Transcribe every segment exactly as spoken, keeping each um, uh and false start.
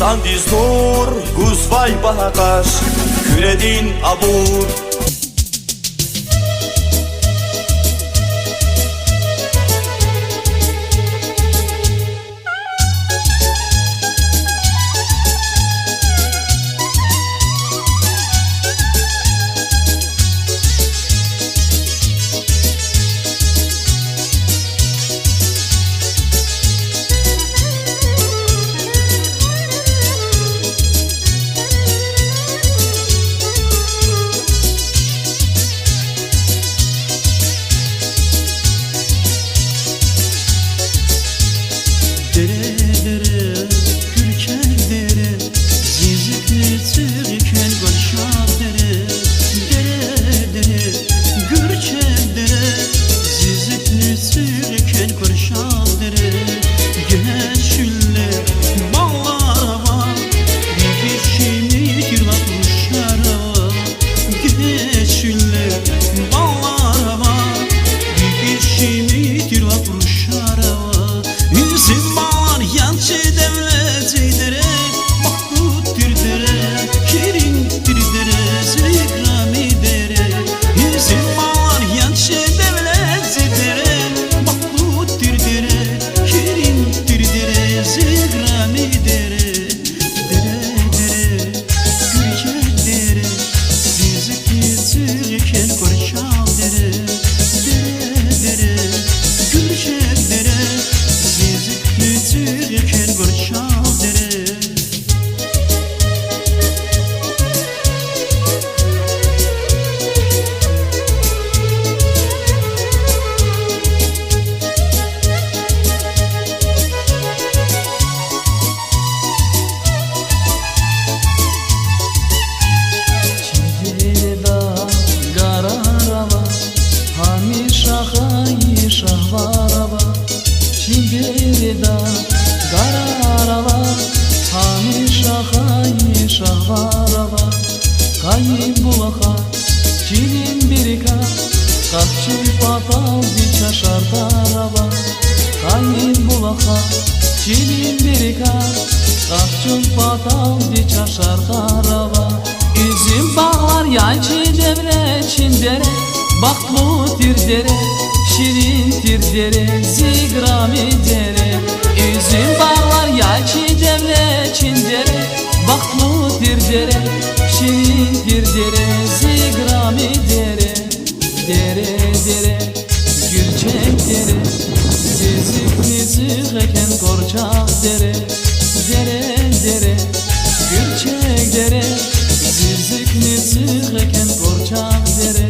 Ватандиз нур гузвай багьа къаш, Куьредин абур. Дере, дере, гуьрчег дере, зи зикни цуьгъ квел гуьрчег дере. Дере, дере, гуьрчег дере, зи зикни цуьгъ квел гуьрчег дере. Геж чуьллер, баллар ава, рикӀиз чими тир лап рушар ава. Геж чуьллер, баллар ава, рикӀиз чими тир лап рушар ава. Уьзуьм баллар я чи девлет зи дере, бахтлу тир дере, ширин тир дере, зи играми дере. Уьзуьм баллар я чи девлет зи дере, бахтлу тир дере, ширин тир дере, зи играми дере. Дере, дере, гуьрчег дере, зи зикни цуьгъ квел гуьрчег дере. Дере, дере, гуьрчег дере, зи зикни цуьгъ квел гуьрчег дере. Чи дереда гарар ава, гьамиша хайи шагьвар ава. Чи дереда гарар ава, гьамиша хайи шагьвар ава. Къайи булахар чилин берекат, къахчун паталди чашар тӀар ава. Къайи булахар чилин берекат, къахчун паталди чашар тӀар ава. Уьзуьм багълар я чи девлет, чи дере, бахтлу тир дере, ширин тир дере, зи играми дере. Уьзуьм багълар я чи девлет, чи дере, бахтлу тир дере, ширин тир дере, зи играми дере. Дере, дере, гуьрчег дере, зи зикни цуьгъ квел гуьрчег дере. Дере, дере, гуьрчег дере, зи зикни цуьгъ квел гуьрчег дере.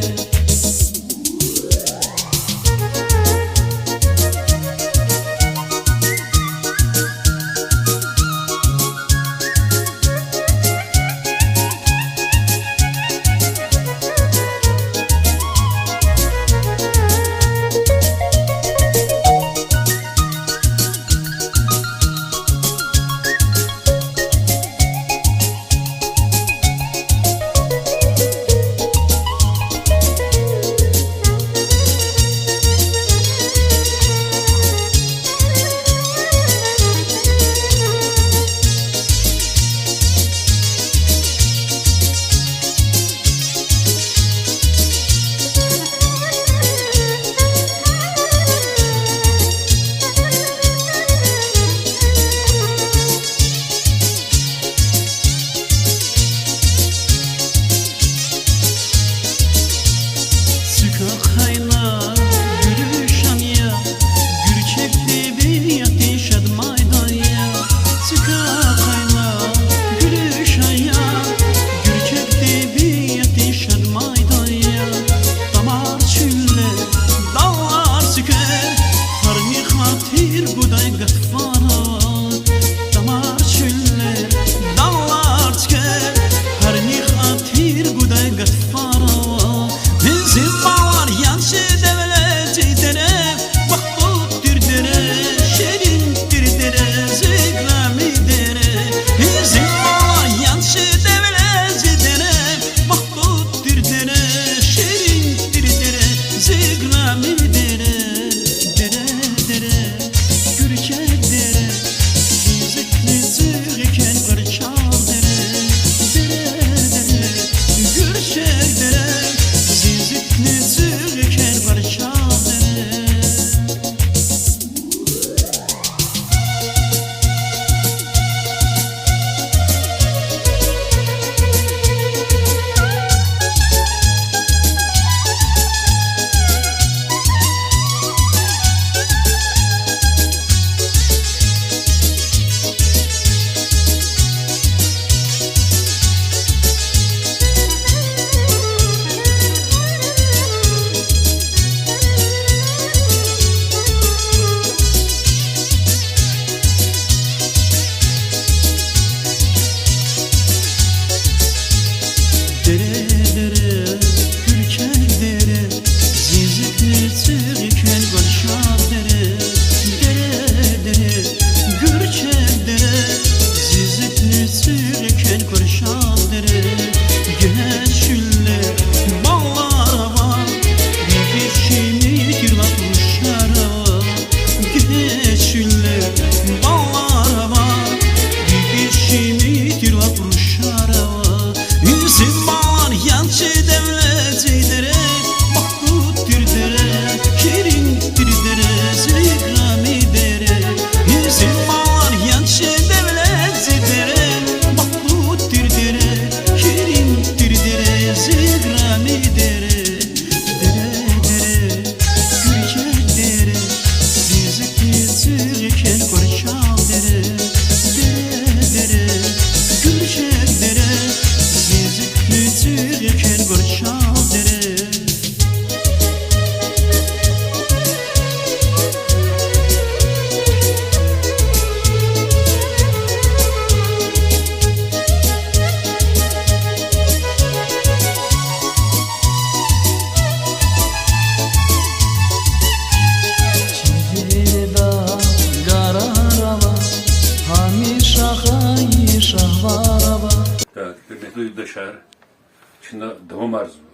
Чна давамарзава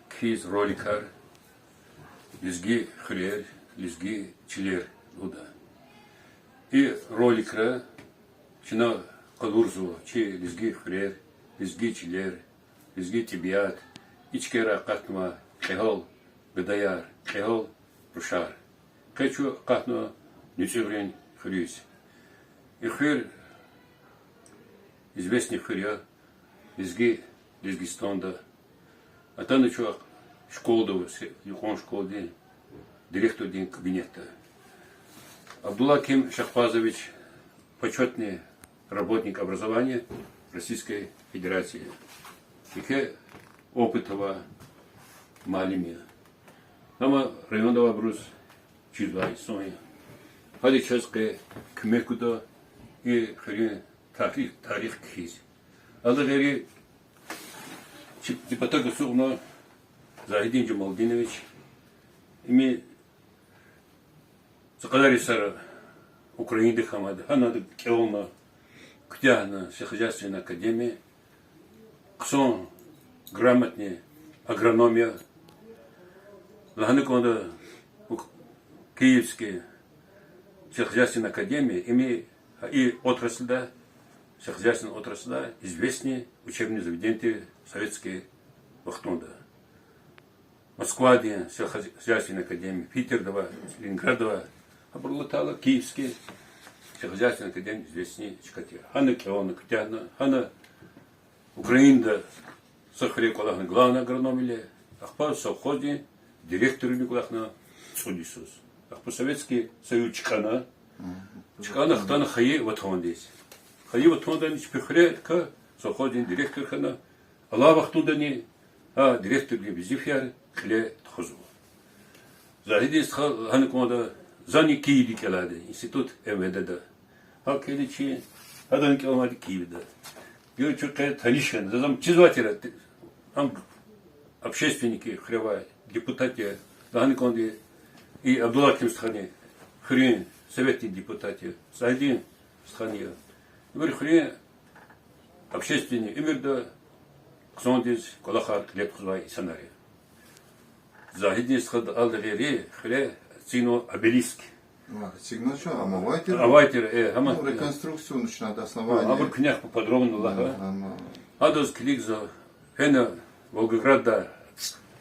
кхьиз роликар, лезги хуьрер, лезги чилер лугьуда. И роликра чна къалурзава чи лезги хуьрер, лезги чилер, лезги тӀебиат, и чкайрай акъатнавай кьегьал гадаяр, кьегьал рушар. Къе чун акъатнава НуцӀуьгърин хуьруьз. И хуьр известный хуьр я лезги, Лезгистанда. Атана чун школада, юкьван школадин директордин кабинетда. Абдулаким Шахбазович, почётный работник образования Российской Федерации. Еке опыт авай муаллим я. Гьам районда авайбуруз чизвай инсан я. Гьадан чаз къе куьмек гуда и хуьруьн тарих, тарих кхьиз. Гьадан гъейри чи депутат ацукьна Загьидин Жамалдинович, им са кьадар йисара Украинада хьанвайди, гьана ада кӀелна, куьтягьна сельскохозяйственный академия, хъсан грамотный агроном я, лагьана кӀанда, Киевский сельскохозяйственный академия, им и отраслда, сельскохозяйственный отраслда известный учебный заведение тир советский вахтунда. Москвадин сельскохозяйственный академия, Питерда авай, Ленинградда авай, гьабурулай атайла Киевский сельскохозяйственный академия известный чка тир. Гьана кӀелна, куьтягьна, гьана Украинада са хуьре кӀвалахна главный агрономвиле, ахпа совхоздин директорвиле кӀвалахна цӀуд йисуз. Ахпа Советский Союз чкӀана, чкӀана хтана хайи ватандиз. Хайи ватандани чпи хуьре хьана, совхоздин директор хьана, алай вахтундани гьа директордин везифаяр кьиле тухузва. Загьидин стха лагьана кӀанда, зани Киевда кӀелайди, институт МВД-да. Гьа кӀелди чи, гьадани кӀелнавайди Киевда. Гила чун къе таниш хьана, заз ам чизвай тир, ам общественник я, хуьре авай депутат я, лагьана кӀанда, и Абдулаким стхани, хуьруьн советдин депутат я, Загьидин стхани я. Ибур хуьруьн общественный уьмуьрда хъсандиз кӀвалахар кьиле тухузвай инсанар я. Загьидин стхадалди гъейри хуьре эцигнава обелиск. Эцигнава чун, ам авай тир? Авай тир, э, гьам. Ну, реконструкцию начинать, основание. Абур куьнехъ подробно лагьа. Адаз килигзава, фена Волгоградда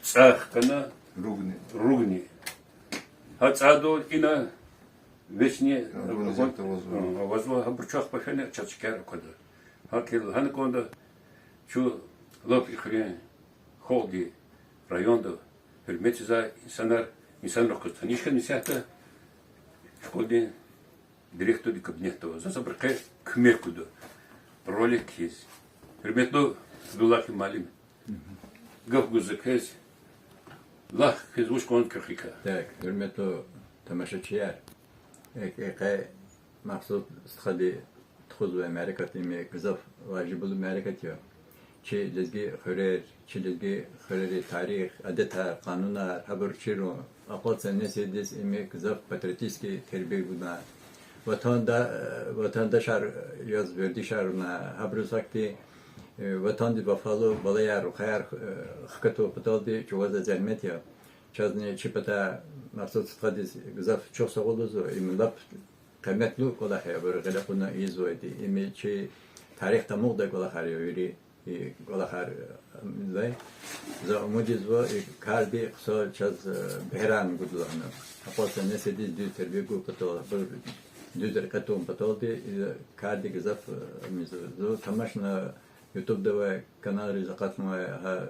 цӀай хкана, ругни. Ругни. Гьа цӀайдал ина вечни огонь авазва, гьабур чахъ пашани чаз чкаяр аквада. ГьакӀ лагьана кӀанда, чун лап и хуьруьн халкьди, районда гьуьрмет ийизвай инсанар, инсанрихъ галаз таниш хьана исятда школадин директордин кабинетда ава. Заз абуру къе куьмек гуда ролик кхьиз. Гьуьрметлу Абдулаким муаллим, гаф гузва квез, лагь квез вуч кӀанда куь хикай. Так, гьуьрметлу тамашачияр, э, э, къе Магьсуд стхади тухузвай мярекат им гзаф важиблу мярекат я. Чи лезги хуьрер, чи лезги хуьрерин тарих, адетар, къанунар, гьабур чирун, акьалтзавай несилдиз им гзаф патриотический тербия гунай. Ватанда-, э, ватандашар яз вердишарна, гьабуруз гьахьтин, э, ватандиз вафалу балаяр, рухваяр, э, хкатун паталди чӀугвазвай зегьмет я. Чазни чи патай Магьсуд стхадиз гзаф чухсагъул лугьузва, им лап къиметлу кӀвалах я, абур гъиле кьуна ийизвайди. Им чи тарих тамукьдай кӀвалахар я вири, и кӀвалахар, э, за умуд ийизва, и карди хъсан чаз, э, бегьерарни гуда лагьана. Акьалтзавай несилдиз дуьз тербия гун патал, абур дуьз рекье тун паталди, и карди гзаф, э, им ийизва. Зун тамашна ютубда авай каналриз акъатнавай, гьа,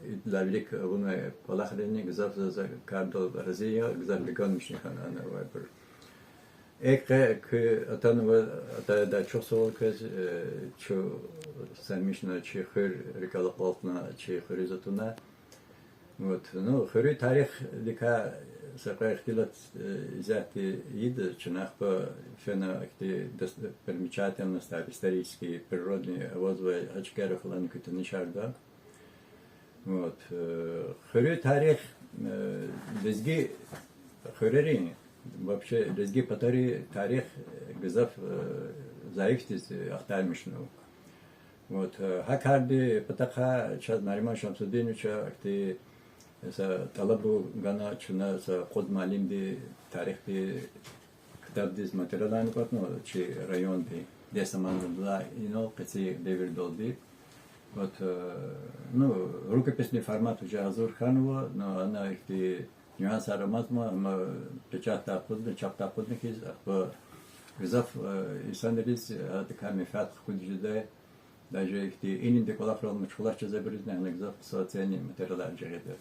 идалай вилик авунвай кӀвалахризни гзаф за, за кардал рази я, гзаф бегенмишна хьана авайбур. Экъе куь атанва, атайдай чухсагъул квез, э, чун саймишна чи хуьр рикӀел акьалтна, чи хуьруьз атуна. Вот, ну, хуьруьн тарихдикай са кьве ихтилат, э, исятда ийида чна, ахпа фена ихьтин дос-, примечательностар исторический, природный авазвай, гьа чкайрихъ галаз куьн танишарда. Вот, э, хуьруьн тарих, э, лезги хуьрерин, вообще лезги патарин тарих, э, гзаф, э, зайифдиз, э, ахтармишнава. Вот, э, гьа карди патахъай чаз Нариман Шамсудиновича ихьтин са тӀалаб гана, чна са кьуд муаллимди тарихди ктабдиз материаларни кӀватӀна чи районди, дестамандилай инал къенин девирдалди. Вот, э, ну, рукописный формат уже гьазур хьанва, но ана ихьтин нюансар амазма, амма печатдай акъудна, чапдай акъудна хьиз, ахпа гзаф, э, инсанриз, э, адакай менфят хкудиз жедай, даже ихьтин илимдин кӀвалахрал машгъулач жезвайбурузни гьана гзаф са ценный материалар жагъида.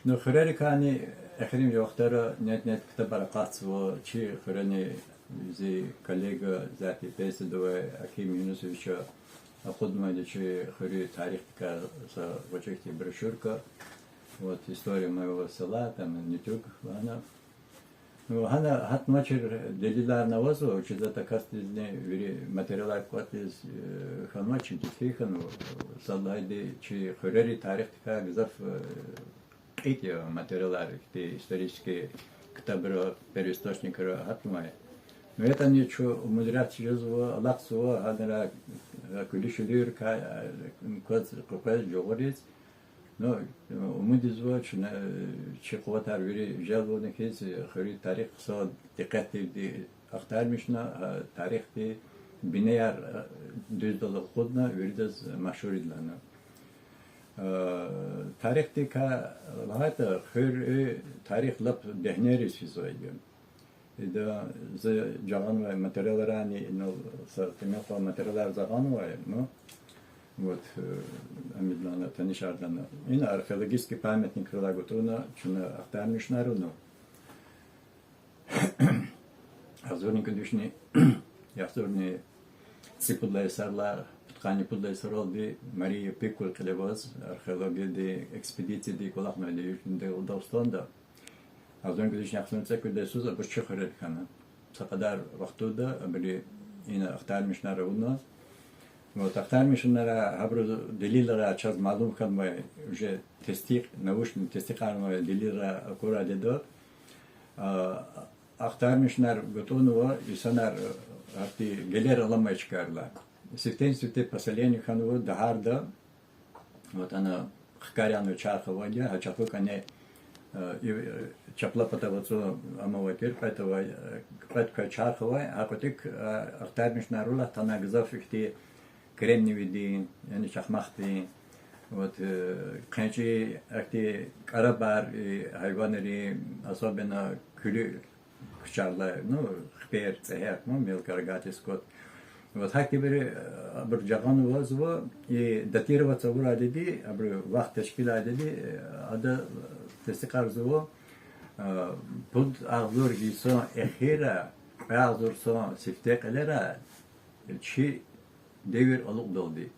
Ну, хуьрерикайни эхиримжи вахтара нет-нет ктабар акъатзава, чи хуьрени зи коллега, затӀ пенсияда авай Аким Юнусовича акъуднавайди чи хуьруьн тарихдикай са гъвечӀи ихьтин брошюрка, вот, «История моего села», там, нютуьк лагьана. Ну, гьана гьатнавачир делиларни авазва, вучиз лагьайтӀа касдизни вири материалар кӀватӀиз, э, хьанвач, чи дифи хьанва, сад лагьайди чи хуьрерин тарихдикай гзаф, э, кьитӀ я материалар, ихьтин исторический ктабра, первоисточникра гьатнавай. Ну, ятӀани чун умудряться жезва, алахъзава гьанра, э, куьлуь-шуьлуьрикай, э, кваз къекъвез, жагъуриз. Ну, умуд ийизва чна, э, чи къуватар вири желб авуна хьиз, э, хуьруьн тарих хъсан дикъетдивди ахтармишна, э, тарихди бинеяр, э, дуьздал акъудна, виридаз машгьур ийида лагьана. Э, тарихдикай лагьайтӀа, хуьруьн тарих лап дегьнейриз физвайди я. Ида за жагъанвай материаларни, инал са тӀимил кьван материалар за гъанвай, ну, вот, э, ам ина танишарна. Ина археологический памятникралай гатӀунна чна ахтармишнар авуна. Агъзурни кӀуьд вишни, агъзурни цӀипуд лагьай йисаралай, пудкъанни пуд лагьай йисаралди Мария Пикуль кьиле аваз археологиядин экспедициядиз кӀвалахнавайди Южный Дагъустанда. Агъзурни кӀуьд вишни агъзурни цӀекӀуьд лагьай йисуз абур чи хуьре хьана. Са кьадар вахтунда абуру ина ахтармишнар авуна. Вот, ахтармишунрай, гьабурун делилрай чаз малум хьанвай, уже тестикь, научный тестикьарнавай делилрай акурайди я, а, ахтармишунар гатӀунва инсанар, гьахьтин гелер аламай чкайрилай. Сифтени-сифте поселение хьанва дагъарда, вот ана хкар янавай чарх авайди я, гьа чарху кӀане, э, и, э, чапла патав ацӀун ам авай тир, кьвед авай, э, кьвед квай чарх авай, гьа кьведик, э, ахтармишунар авурла, гьатна гзаф ихьтин кремниевыйдин, яни чахмахъдин, вот, э, хъенчӀин, ахьтин кӀарабар, э, гьайванрин, особенно куьлуь кучарлай, ну, хипер, цӀегьер, ну, мелкорогатый скот. Вот гьахьтинбур, э, абур жагъанвазва, и датироваться авурайди, абурун вахт тешкилайди, э, ада, э, тестикьарзава, э, пуд агъзур йисан эхирра, кьве агъзур йисан сифте кьилера чи девир алукьдалди.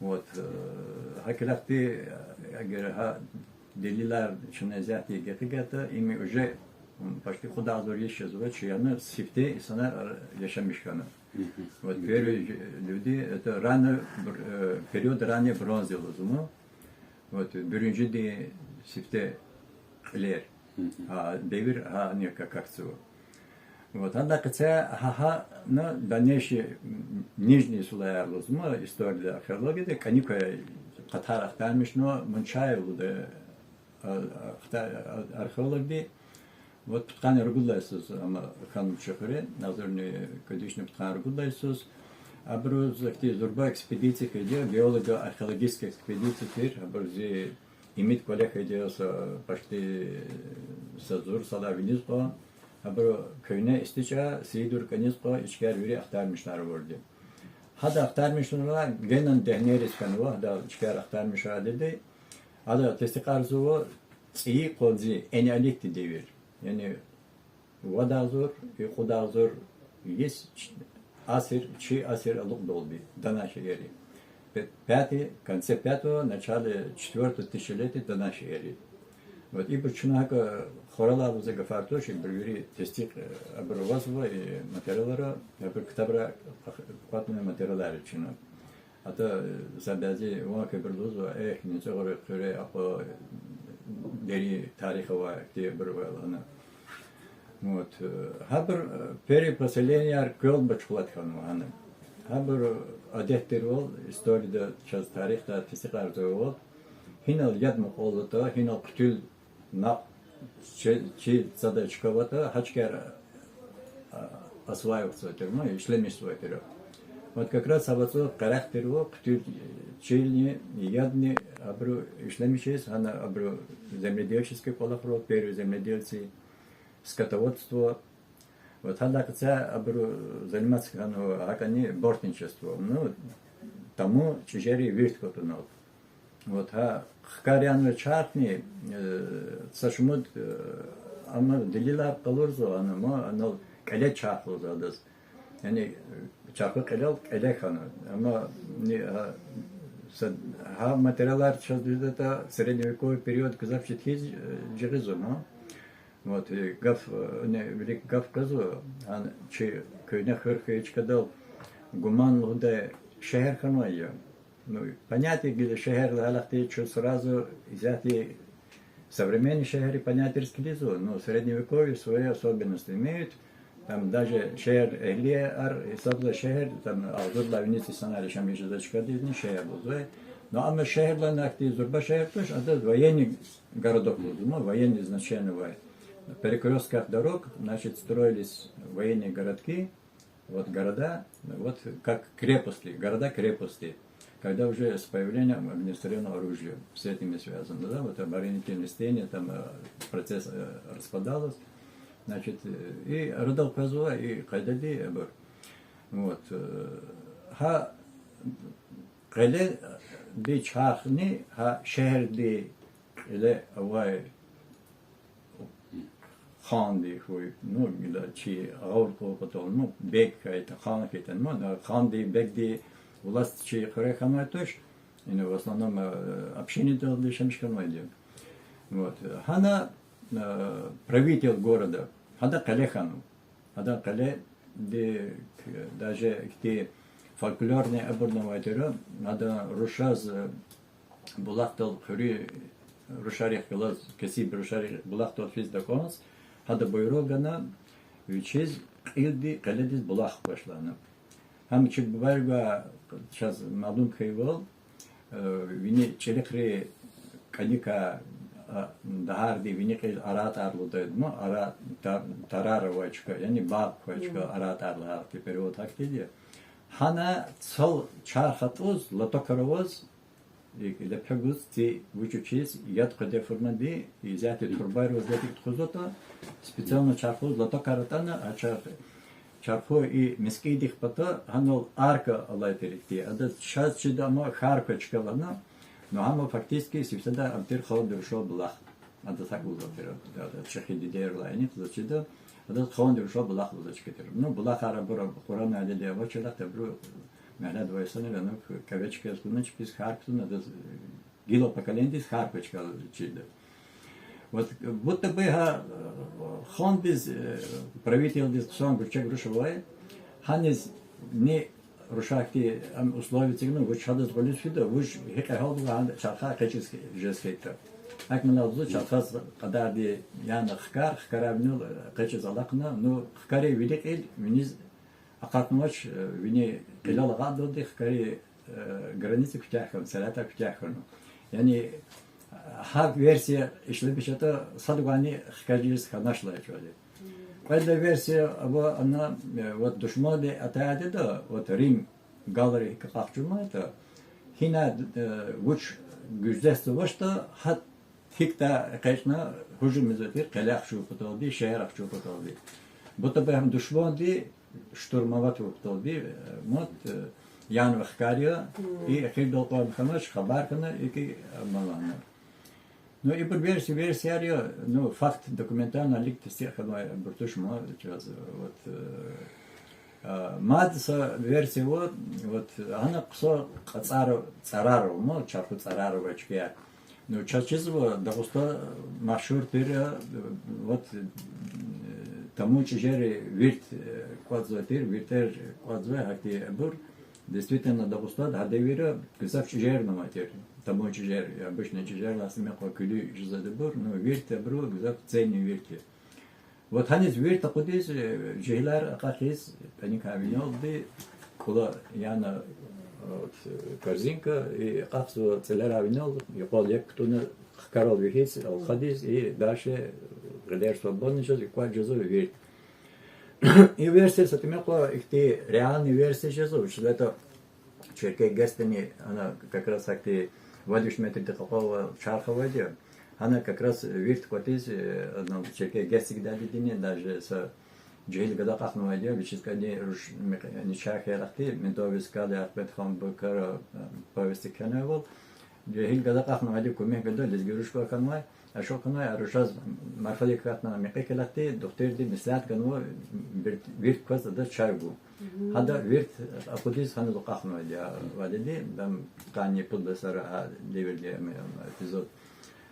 Вот, э, гьакӀ хьайила, э, эгер гьа делилар чна исятда гекъигайтӀа, им уже, м, почти кьуд агъзур йис жезва чи яна сифте инсанар ар-, яшамиш хьана. Вот первые же люди, это рано, бр-, э, период ранней бронзы лугьузва. Вот, буьрюнжидин сифте кьилер. А девир гьа ана как акцию. Вот, гьадан къецяй гьа-, гьана дальнейший, м, нижний слояр лугьузва историядин, археологиядин, кӀаник квай къатар ахтармишнава Мунчаев лугьудай, а, ахта-, а, археологди. Вот пудкъанни ругуд лагьай йисуз ам хьанва чи хуьре, агъзурни кӀуьд вишни пудкъанни ругуд лагьай йисуз. Абуруз ахьтин зурба экспедиция хьайиди я, геолого-археологический экспедиция тир, абур зи имид кӀвале хьайиди я са почти са зур йисалай виниз кьван. Абуру куьгьне ИстичӀай, Сиидур кӀаниз кьван и чкаяр вири ахтармишнар авурди. Гьада ахтармишунрай генани дегьнейриз хьанва, гьада чкаяр ахтармишарайди. Ада тестикьарзава цӀийи къванцин, энеолитдин девир. Яни вад агъзур, и кьуд агъзур йис, ч-, асир, чи асир алукьдалди до нашей эры. Пе-, пятый, конце пятого, начале четвёртого тысячелетия до нашей эры. Вот ибур чна гьакӀ хуралай лугьуз гафар туш, ибур вири тестикь, э, абур авазва, и материалар, абур ктабра кьатӀнавай материалар я чна. ГьатӀа, э, са бязи ван квайбур лугьузва, эхь, НуцӀуьгъарин хуьре акьван дерин тарих авай, ихьтинбур авайла гьана. Вот, э, гьабур, э, первый поселенияяр квел машгъулат хьанва гьана. Гьабур адет тирвал, историяда, чаз тарихда тестикьарзавайвал, гьинал яд мукьвалзаватӀа, гьинал хъуьтуьл накь чи, чи цадай чка аватӀа, гьа чкаяр осваиватзавай тир, ну, ишлемишзавай тир. Вот как раз гьа вацӀу къерех тирвал, хъуьтуьл, чилни, ядни абуру ишлемишиз, гьана абуру земледельческий кӀвалахрал, первые земледельцы, скотоводство. Вот гьадахъ къецяй абуру заниматься хьанва гьакӀани бортничество. Ну, таму чӀижери вирт кутунал. Вот гьа хкар янва чархни, э, са шумуд, э, амма делилар къалурзава, ана ма, анал кьеле чарх лугьузва адаз. Яни, э, чарху кьилел кьеле хьана. Амма ни, гьа, са, гьа материалар чаз дуьздатӀа, средневековый период гзаф четин, э, жагъизва ма. Вот, э, гаф, э, ни, вилик гаф къвезва, ан чи куьгьне хуьр хьайи чкадал гуман лугьудай шегьер хьанвай я. Ну, понятие гила шегьер лагьай лагьайди чун сразу исятда современный шегьеррин понятиериз килигзава, но средневековье свои особенности имеют. Там даже шегьер эгьлияр гьисабзава шегьер, там агъзурдалай виниз инсанар яшамиш жезвай чкадизни шегьер лугьузва. Но амма шегьердилай ахьтин зурба шегьер туш, адаз военный городок лугьузва, ну, военный значение авай. На перекрёстках дорог, значит, строились военные городки, вот города, вот как крепости, города-крепости, когда уже с появлением огнестрельного оружия, с этими связано, да, вот оборонительные стены, там, э, процесс, э, распадалось, значит, э, и арадал къвезва, и къайдада абур. Вот, э, гьа кьиле, э, ди чархни, гьа шегьердин кьиле авай ханди хьуй, ну, гила чи гъавурда кьур патал, ну, бег хьайитӀа, хан хьайитӀа, ну, ханди, бегди власть чи хуьре хьанвай туш, ина в основном, э, общинадал яшамиш хьанвайди я. Вот, э, гьана, э, правитель города, гьада кьиле хьанва. Гьадан кьиледи, даже ихьтин фольклорный абурни авай тир, гьада рушаз, э, булахдал хуьруьн рушарихъ галаз, кесиб рушарихъ булахдал физ такӀанз, гьада буйругъ гана, вичиз кьилди, кьиледиз булах башламишна. Гьам чи бубайрикай чаз малум хьайивал, э, вини чӀирикри кӀаникай, а, дагъарди вини кьил аратӀар лугьудайди, ну, ара-, та-, тарар авай чка, яни багъ квай чка, аратӀар лагьайди, перевод гьахьтинди я. Гьана цал чарх атӀуз, лотокар аваз, и лепе гуз, ци вуч вучиз, яд къведай формади, исятда турбайрал ядик тухузватӀа, специально чархуз лотокар атӀана, а чарх, чарху и мискӀиндихъ пата, гьанал арка алай тир ихьтин. Адаз чаз чида ама хьар квай чка лагьана, ну гьама фактически сифтедай ам тир халкьдин рушал булах. Адаз гьакӀ лугьузва тир, ада чӀехи дидейрилай яни хза чида, адаз халкьдин рушал булах лугьузвай чка тир. Ну, булахар абур Къуръан аятдилай авачирла, абуру мягьледвай санира, ну, кӀеве чкаяр кутуна, чпиз хьар кутуна, адаз, э, гила поколениедиз хьар квай чка чида. Вот, будто бы гьа, э, хандиз, э, правительдиз хъсан гуьрчег руш авай, гьаниз ни рушахьтин, ам, условия эцигна, вуч гьадаз гъуьлуьз фида, вуч гьикьван гьалда гьа чархар экъечӀиз жез хьайитӀа. ГьакӀ ман лугьузва, чархаз кьадарди яна хкар, хкарай винел экъечӀиз алахъна, ну, хкарин вини кьил виниз акъатнавач, э, вини кьилел агъадалди хкарин, э, граница куьтягь хьана, сергьятар куьтягь хьана. Яни, гьа версия ишлемишайтӀа, садавайни хкажиз хьанач лагьай чӀал я. Кьвед лагьай версия ава ана, э, вот душманди атайди я, вот Рим галри гьикӀ къахчумайтӀа, гьина, э, вуч гуьзетзавачтӀа, гьа гьикӀдай экъечӀна гьужумзавай тир кьиле ахчур паталди, шегьер ахчур паталди. Будто бы гьам душманди штурмовать авур паталди, э, мад, э, янвай хкар я, и эхирдал кьван хьанач, хабар хьана, икӀ амална. Ну, ибур версия, версияр я, ну, факт документальный лик тестикь хьанвайбур туш ма чаз, вот, э, а, мад са версия ава, вот, гьана хъсан кьацӀар, цӀарар ма, чарху цӀарар авай чкаяр. Ну, чаз чизва, Дагъустанда машгьур тир, э, вот, э, тамун чӀижерин вирт, э, кӀватӀзавай тир, виртӀер кӀватӀзавай, гьахьтинбур. Действительно, Дагъустанда гьа девирда гзаф чӀижерни авай тир. Тамун чӀижер, обычный чӀижер, ласмекъва куьлуь жезвайбур, ну, вирт абуру гзаф ценный вирт я. Вот гьаниз вирт акъудиз, э, жегьилар акьахиз, кӀаникай винелди, Пула яна, вот, корзинка, и кьахзава цӀелерай винел, юкьвал яб кутӀунна хкарал вегьиз, алхадиз, и дальше гъилер свободный жез, и кӀватӀ жезва вирт. И версия са тӀимил кьван ихьтин реальный версия жезва, вучиз лагьайтӀа Черкегесдани ана как раз ахьтин вад-виш метрдин кьакьан чарх авайди я. Гьана как раз вирт кӀватӀиз, э, ана Черкегесдикай дидини, даже са жегьил гада акьахнавайди я, вичиз кӀани руш мекь-, ни чарх хьайила ахьтин, ментовидикай Ахмедхан Бакара, э, повестдик кхьенвайвал. Жегьил гада акьахнавайди, куьмек гада, лезги руш квай хьанвай, ашукь хьанвай, а рушаз марфадик акатна мекьи хьайила ахьтин, духтурди меслят ганва вирт, вирт кваз адаз чай гун. Гьада вирт акъудиз гьаниз акьахнавайди я вадиди, дам къанни пуд лагьай йисара гьа девирдин, м, эпизод.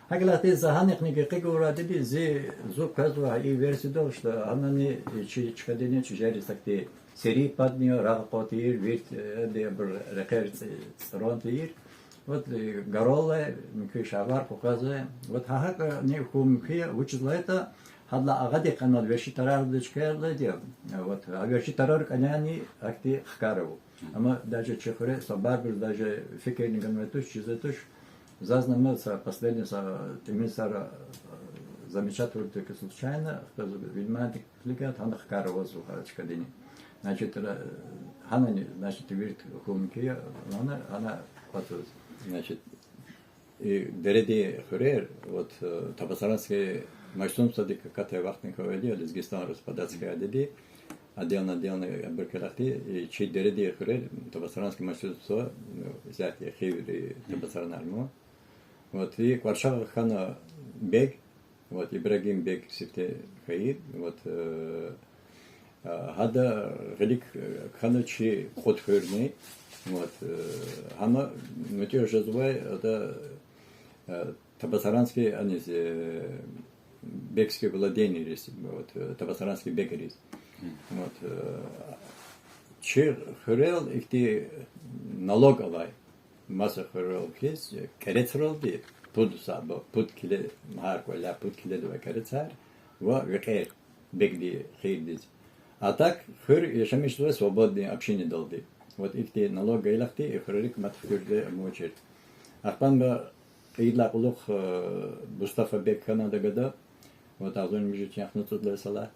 ГьакӀ хьайила ахьтин за гьанихъни гекъигайла вадиди, зи, зун къвезва и версиядал, что гьанани чи чкадини чӀижериз ахьтин сери падни я, рагъ акъваз тийир, вирт, э, ди абур рекьер цӀ-, цӀран тийир. Вот, э, гаралай муькуь шагьвар къукъвезва. Вот гьа гьакӀни хьун мумкин я, вучиз лагьайтӀа гьадалай агъадихъ анал верши тарарда чкаяр алайди я. Вот, а верши тарар кӀаняни ахьтин хкар ава. Амма даже чи хуьре са барбуруз даже фикирни ганвай туш, чизвай туш. Зазни ма са последний са тӀимил йисара, э, замечать авуртӀа случайно, хтаз внимание килигайтӀа, гьана хкар авазва гьа чкадини. Значит, ра-, гьанани, значит, вирт хьун мумкин я, гьана, гьана кӀватӀзава. Значит, и дередин хуьрер, вот, э, Табасаранский машзумсадик акатай вахтни квайди я, Лезгистан распадаться хьайиди, отдельно, отдельно абур квай вахтунда, и чи дередин хуьрер, Табасаранский машзумсад, ну, взятие хиври Табасаранар ма. Вот, и кӀварчагъ хьана бег, вот, Ибрагим бег сифте хьайи, вот, э, а, гьада гъилик, э, хьана чи кьуд хуьрни, вот, э, гьама муьтӀуьгъ жезвай, ада, э, Табасаранский аниз, э, бегский владениериз, вот, э, табасаранский бегриз. Вот, э, чи хуьрел ихьтин налог алай, маса хуьрел хьиз, э, кӀерецралди, пуд саба, пуд киле, гьар кӀваляй пуд киледивай кӀерецар ва векьер бегдин хийирдиз. А так хуьр яшамиш жезвай свободный общинадалди. Вот ихьтин налог гайила ахьтин и хуьрерик мад хуьрда амучир. Ахпа ам кьейидалай кьулухъ, э, Мустафа-бег хьана ада гада, вот, агъзурни муьжуьд яхцӀурни цӀуд лагьай йисалай.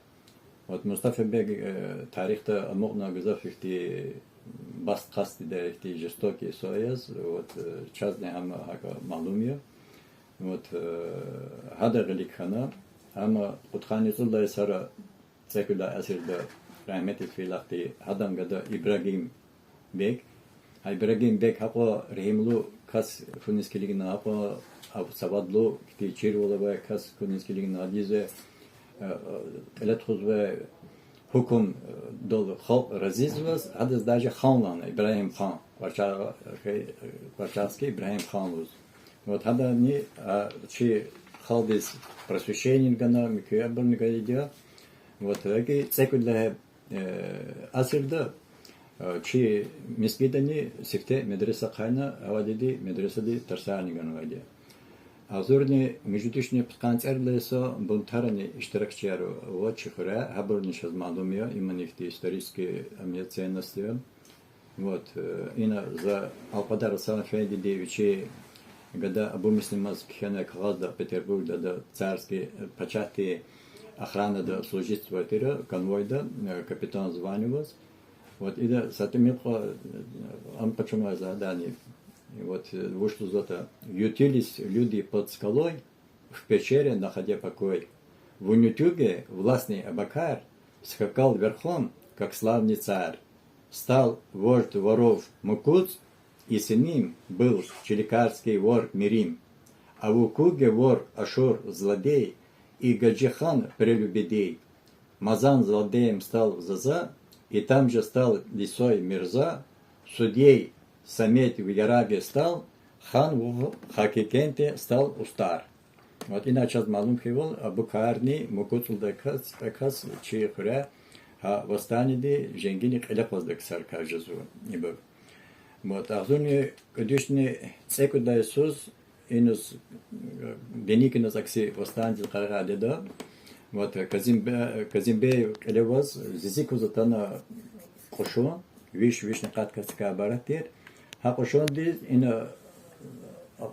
Вот Мустафа-бег, э, тарихда амукьна гзаф ихьтин баст къастдай, ихьтин жестокий йисуз, вот, э, чазни гьам гьакӀ малум я. Вот, э, гьада гъилик хьана, амма кьудкъанни цӀуд лагьай йисара цӀекӀуьд лагьай асирда рагьметдиз фейила ахьтин гьадан гада Ибрагим-бег. Гьа Ибрагим-бег гьакьван регьимлу кас хьуниз килигна, гьакьван савадлу, ихьтин чирвал авай кас хьуниз килигна, адизе, э, э, кьиле тухузвай гьукумдал халкь рази жезваз, гьадаз даже хан лагьана, Ибрагьим-хан, Кварча-, э, Кварчахский Ибрагьим-хан лугьуз. Вот гьадани, а, чи халкьдиз просвещение гана, муькуь абурни гайиди я. Вот гьакӀ цӀекӀуьд лагьай, э, асирда, э, чи мискӀиндани сифте медреса ахъайна, авайди медресади тарсарни ганвайди я. Агъзурни муьжуьд вишни пудкъанни цӀерид лагьай йиса бунтарани иштиракчияр ава чи хуьре, гьабурни чаз малум я, имни ихьтин исторический, ам, ценность я. Вот, э, ина за Алкьвадар Гьасан-эфендиди вичи гада Абумуслимаз кхьенвай кагъазда Петербургда ада царский, э, пачагьдин охранада служитьзавай тир, конвойда, э, капитан званиеваз. Вот ида са тӀимил кьван, э, ам къачунвай за гьадани. Вот, э, вуч лугьузватӀа: Ютились люди под скалой, в пещере находя покой. В Унютюге властный Абакар скакал верхом, как славный царь. Стал вождь воров Мукуц, и с ним был чиликарский вор Мирим. А в Укуге вор Ашур злодей и Гаджихан прелюбодей. Мазан злодеем стал Заза, и там же стал лисой Мирза, судьей Самет в Яраге стал, хан в Хакикенте стал устар. Вот ина чаз малум хьайивал, Абукарни Мукуц лугьудай кас, кас чи хуьре гьа восстаниеди женгини кьиле акъваздай ксарикай жезва ибур. Вот, агъзурни кӀуьд вишни цӀекӀуьд лагьай йисуз иниз, э, Деникиназ акси восстаниедиз къарагъайди я. Вот, Казимбе-, Казимбеев кьиле аваз, зи-зи куз атана кьушун, Виш, вишни къад касдикай ибарат тир. Гьа кьушундиз ина, э,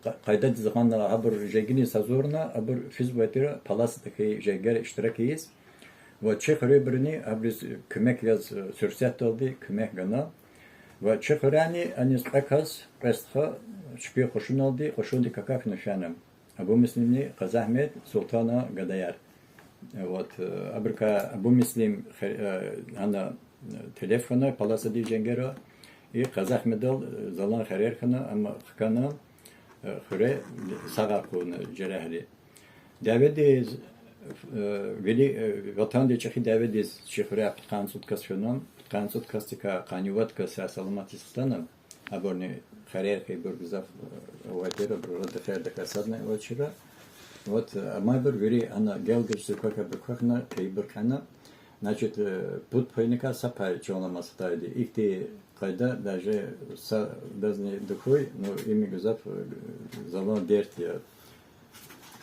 къа-, къайдадиз гъана, гьабур жегиниз гьазурна, абур физвай тир палатада хьайи женгера иштирак ийиз. Ва чи хуьруьнбуруни абуруз куьмек яз, э, суьрсетдалди куьмек гана. Ва чи хуьрени аниз кьве кас, кьве стха, чпин кьушуналди, кьушундик акахьна фена. Абумуслимни, Къазагьмед, Султана гадаяр. Вот, э, абурукай Абумуслим хе-, э, гьана, э, телеф хьана палатадин женгера, и Къазагьмедал, э, залан хирер хьана, амма хкана, э, хуьре, сагъар хъувуна жерягьри. Дяведиз, э, вили, э, ватандин чӀехи дяведиз чи хуьряй пудкъанни цӀуд кас фена, пудкъанни цӀуд касдикай къанни вад кас сагъ-саламатдиз хтана, абурни хирер хьайибур гзаф, э, авай тир, абуру Радехердикай садни авачир. Вот, э, амайбур вири гьана гелгежзавай квахьна, квахьна, хьайибур кьена. Значит, э, пуд пайникай са пай чан аламаз хтайди. Ихьтин къайда даже са дазни тахьуй, ну, им гзаф, э, залан дерт я.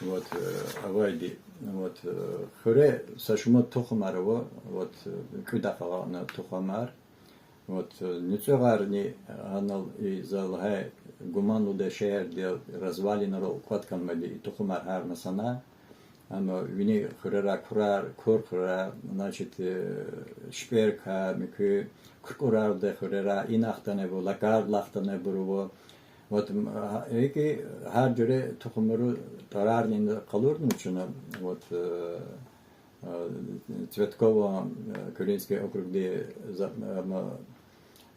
Вот, э, авайди, вот, э, хуьре са шумуд тухумар ава, вот, э, кӀуьд агъана тухумар. Вот, э, нуцӀуьгъарни, э, анал и за лагьай гуман лугьудай шегьердал развалинрал кӀватӀ хьанвайди и тухумар гьар масана. Амма вини хуьрерай курар, кур хуьрерай, значит, э, шпер кар, муькуь куркурар лугьудай хуьрерай, ина хтанвайбур, лакардилай хтанвайбур ава. Вот, м, а, икӀ гьар жуьре тухумрин тӀварарни къалурнава чна, вот, э, э, Цветкован, э, Куьлуьнский округдин за-, э, м,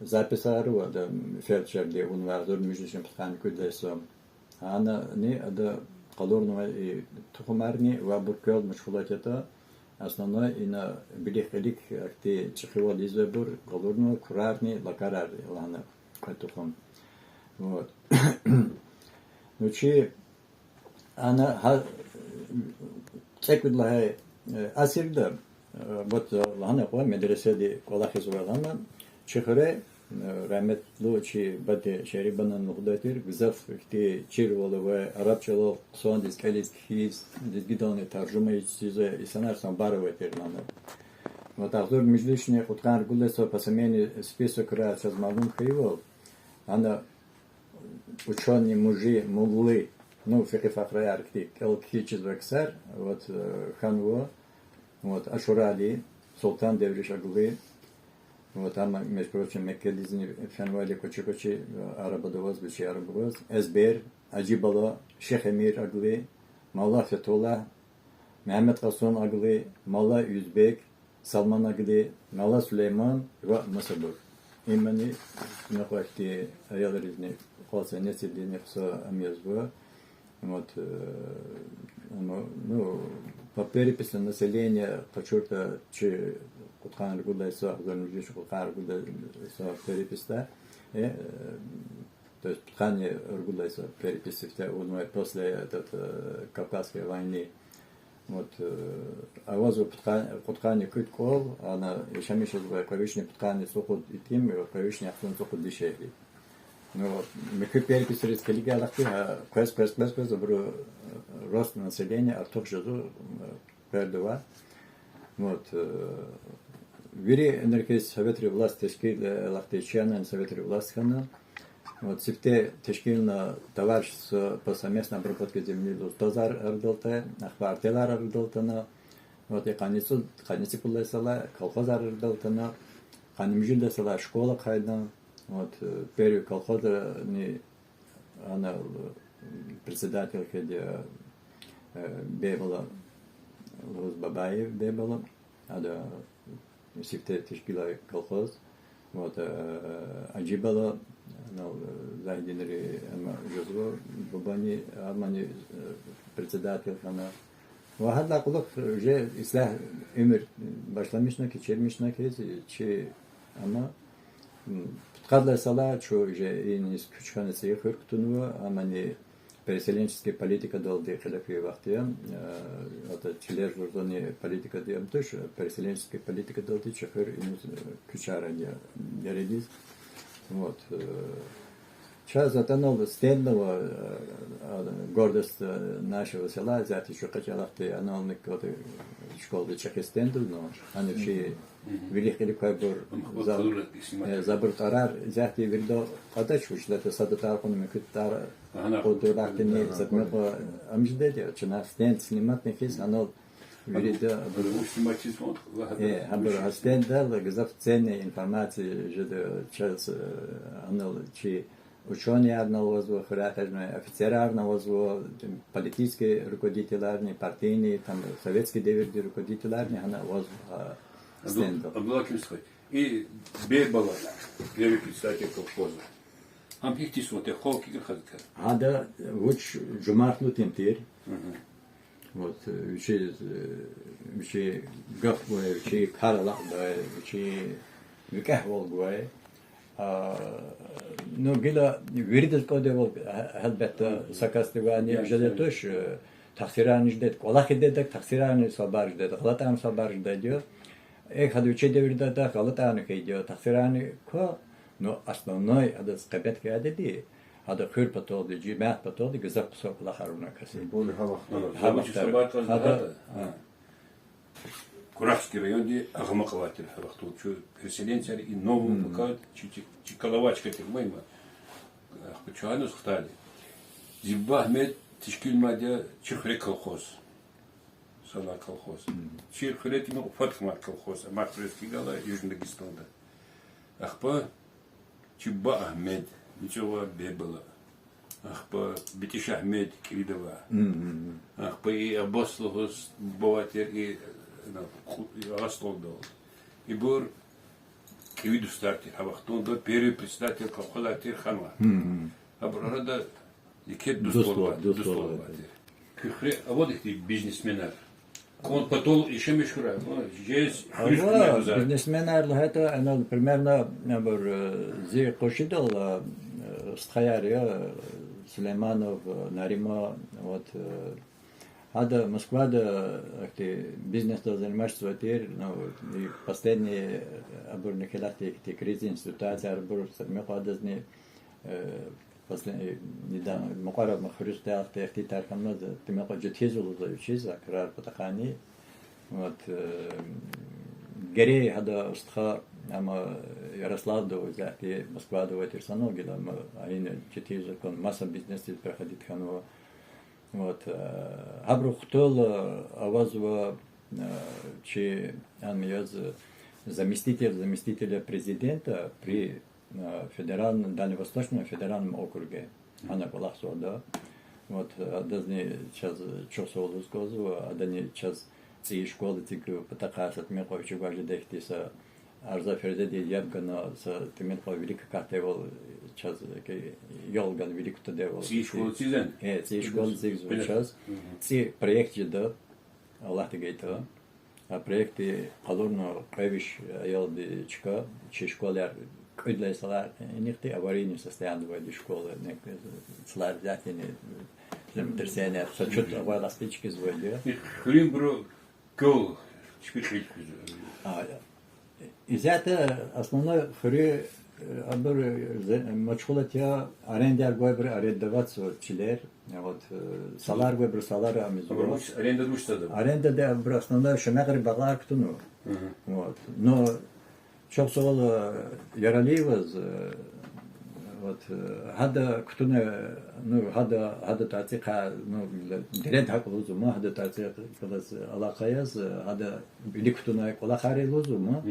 записар ава, да, фельдшерди авунвай агъзурни муьжуьд вишни пудкъанни кӀуьд лагьай йисуз. Гьанани ада къалурнавай и тухумарни ва абур квел машгъулат ятӀа, основной ина вилик-кьилик ахьтин чӀехивал ийизвайбур къалурнава, курарни лакарар лагьана кьве тухум. Вот. Ну, чи ана гьа цӀекӀуьд лагьай, э, асирда, э, вот, э, лагьана кьван медреседи кӀвалахизвай лагьана, чи хуьре, э, рагьметлу чи баде Шерибанан лугьудай тир, гзаф ихьтин чирвал авай, араб чӀалал хъсандиз кӀелиз кхьиз, лезгидални таржума ийиз чизвай инсанар самбар авай тир лагьана. Вот агъзур муьжуьд вишни кьудкъанни ругуд лагьай йисуз по семейным списокрай чаз малум хьайивал, ана учёный мужи, муллуй, ну, фикъи-факъраяр кӀел-кхьиз чизвай ксар, вот, э, хьанва, вот, Ашурали, Султан Девришагълуи, вот, амма, между прочим, Меккедизни фенвайди кӀвачи-кӀвачи, э, арабадаваз, вичи арабаваз, Эзбер, Ажибала, Шихемирагълуи, Малла Фетуллагь, Мегьамед Къасумагълуи, Малла Юзбек, Салманагълуи, Малла Сулейман ва масабур. Имни накьвахьди аялризни, кьвалцӀанецидини хъсан ам язва. Вот, э, ну, ну, по переписи населения къачуртӀа, чи кьудкъанни ругуд лагьай йисуз, агъзурни муьжуьд вишни кьудкъанни ругуд лагьай йисуз переписда, э, то есть пудкъанни ругуд лагьай йисуз перепись сифте авунвай после этот, э, Кавказской войны. Вот, э, авазва пудкъан-, кьудкъанни кӀуьд кӀвал, ана яшамиш жезвай кьве вишни пудкъанни цӀукьуд итим, кьве вишни яхцӀурни цӀукьуд дишегьли. Ну, муькуь переписриз килигайла ахьтин, гьа, къвез, къвез, къвез, къвез абуру, э, рост населения артух жезва, э, къвердавай. Вот, э, вири энерхиз советрин власть тешкил, э, алахъди, чи ана советрин власть хьана. Вот, сифте тешкилна товарищество по совместной обработке земли лугьуз тазар арадал атана, ахпа артелар арадал атана. Вот, и къанни цӀу-, къанни цӀипуд лагьай йисалай колхозар арадал атана, къанни муьжуьд лагьай йисалай школа ахъайна. Вот, э, первый колхозрани ана, э, председатель хьайиди, э, Бейбала лугьуз, Бабаев Бейбала, ада сифте тешкилай колхоз. Вот, э, Ажибала, ана, э, Загьидинри, ама, жузва, бубани, амани, э, председатель хьана. Ва гьадалай кьулухъ уже ислягь уьмуьр башламишна хьи, чирмишна хьи, чи, ама, м, пудкъад лагьай йисалай чун уже иниз куьч хьана, цӀийи хуьр кутунва, амани переселенческий политикадалди кьиле фейи вахт я, э, ата чилер жузани политикади ам туш, переселенческий политикадалди чи хуьр иниз, э, куьчаран я дередиз. Вот, э, Чаз атанал стендна ва, э, гордость, э, нашего села, зяти чу къачалахти анал ник вот, э, школада чӀехи стендна, но ана чи вилик-кьилик квайбур, за-, э, забур тӀарар, зяти вирида кьадач, вуч лата сада тӀар кьуна, муькуьд тӀар кьуна, кьуд тӀар ахтини, затмекъ ам жедайди, чна стенд сниматни хьиз, анал вирида абур, э, абур а стендал гзаф ценная информация жеда чаз, э, анал чи учёныйярни авазва, хуьряй экъечӀна офицерарни авазва, политический руководителарни, партийный, там, советский девирдин руководителарни гьана авазва, а, стендал. Абдулла Акимович, и Бебала, первый председатель колхоза. Ам гьихьтин суватда, хов кикӀ хазка. Гьада вуч жумартлу тир. Вот, э, вичи, э, вичи гаф гвай, вичи кар алакьдай, вичи викӀегьвал гвай. А, ну, гила виридаз кӀвадайвал, гье-, гьелбетда, са касдивайни жедай туш, э, тахсирарни жедайди, кӀвалахиз жедайдак тахсирарни сабар жедайди, гъалатӀарни сабар жедайди я. Эхь, гьада вичи девирда гъалатӀарни хьайиди я, тахсирарни ква, но основной гьадаз къебет гайидиди, гьада хуьр паталди, жемят паталди гзаф хъсан кӀвалахар авуна касди. Гьа вахтара, гьада, а. Курахский районди Агъмакь алай тир гьа вахтунда. Чун переселенцар и новым пока чи, чи, чи Калавачка тир, муйма. Ахпа чун гьаниз хтайди. Зи буба Агьмед тешкилнавайди я чи хуьре колхоз. Санлай колхоз. Чи хуьре тӀимил Фатхмар колхоз, амай хуьрез килигайла Южный Дагестанда. Ахпа чи буба Агьмед, мичӀи ваъ, Бебала. Ахпа БитӀиш Агьмед, КӀивидавай. Ахпа и Аббас лугьуз буба авай тир, и, на, Кьу-, и Агъа СтӀалдал. Ибур кӀеви дустар тир гьа вахтунда, первый председатель колхоза тир ханва. Гьабур арада еке дуствал, дуствал авай тир. Куь хуьре авач ихьтин бизнесменар? КӀан патал яшамиш хьурай, жез хуьруьз куьмек гузвай. Бизнесменар лагьайтӀа, анал примерно, абур, э, зи къуншидал, э, стхаяр я, э, Сулейманов, э, Нариман, вот, э, гьада Москвада, э, ихьтин бизнесдал заниматься жезвай тир, ну, и последний, э, абур некелахьтин ихьтин кризисный ситуацияяр, абур са мукьвадазни, э, последний, недавно, мукьвара хуьруьз хтягъ, ихьтин тар хьанмаз, тӀимил кьван житиз лугьузва вичиз, а крар патахъайни. Вот, э, герей гьада стха, амма Ярославда ва исятда Москвада авай тир санал гила, амма гьа ина житиз кван маса бизнесдиз переходить хьанва. Вот, э, гьабурун хтул, э, авазва, э, чи ам яз заместитель заместителя президента при, э, федеральном, Дальневосточном федеральном округе. Гьана кӀвалахзавайди я. Вот, э, адазни чаз чухсагъул лугьуз кӀанзава, адани чаз цӀийи школа эцигна патахъай, са тӀимил кьван вичи гвай жедай ихьтин са арза-ферзадиз яб гана, са тӀимил кьван вилик акатдайвал, чаз ял гана вилик кутадайвал. ЦӀийи школа эцигзава чаз. ЦӀийи проект жеда, Аллагьди гайитӀа. А проектди къалурна кьве виш аялди чка, чи школаяр кӀуьд лагьай йисалай инихъди аварийный состояниеда авайди школа, йисалар исятдани землетрясение, са чӀавуз авай ластичкиз авайди я. Хуьруьнбуру квел чпи кьил хуьзва. Исятда основной хуьруьз, э, абур, э, машгъулат я, арендаяр гвайбуру арендоватьзава чилер. Вот, э, салар гвайбуру салара амизва. Арендада абуру основной шемягърин багълар кутунва. Вот. Но чухсагъул Яралиеваз, э, вот, э, гьада кутуна, ну, гьада, гьада тӀварцӀихъай, ну, деред гьакӀ лугьузва ман, гьада тӀварцӀихъ галаз алакъа яз, э, гьада вилик кутунвай кӀвалахар лугьузва ман.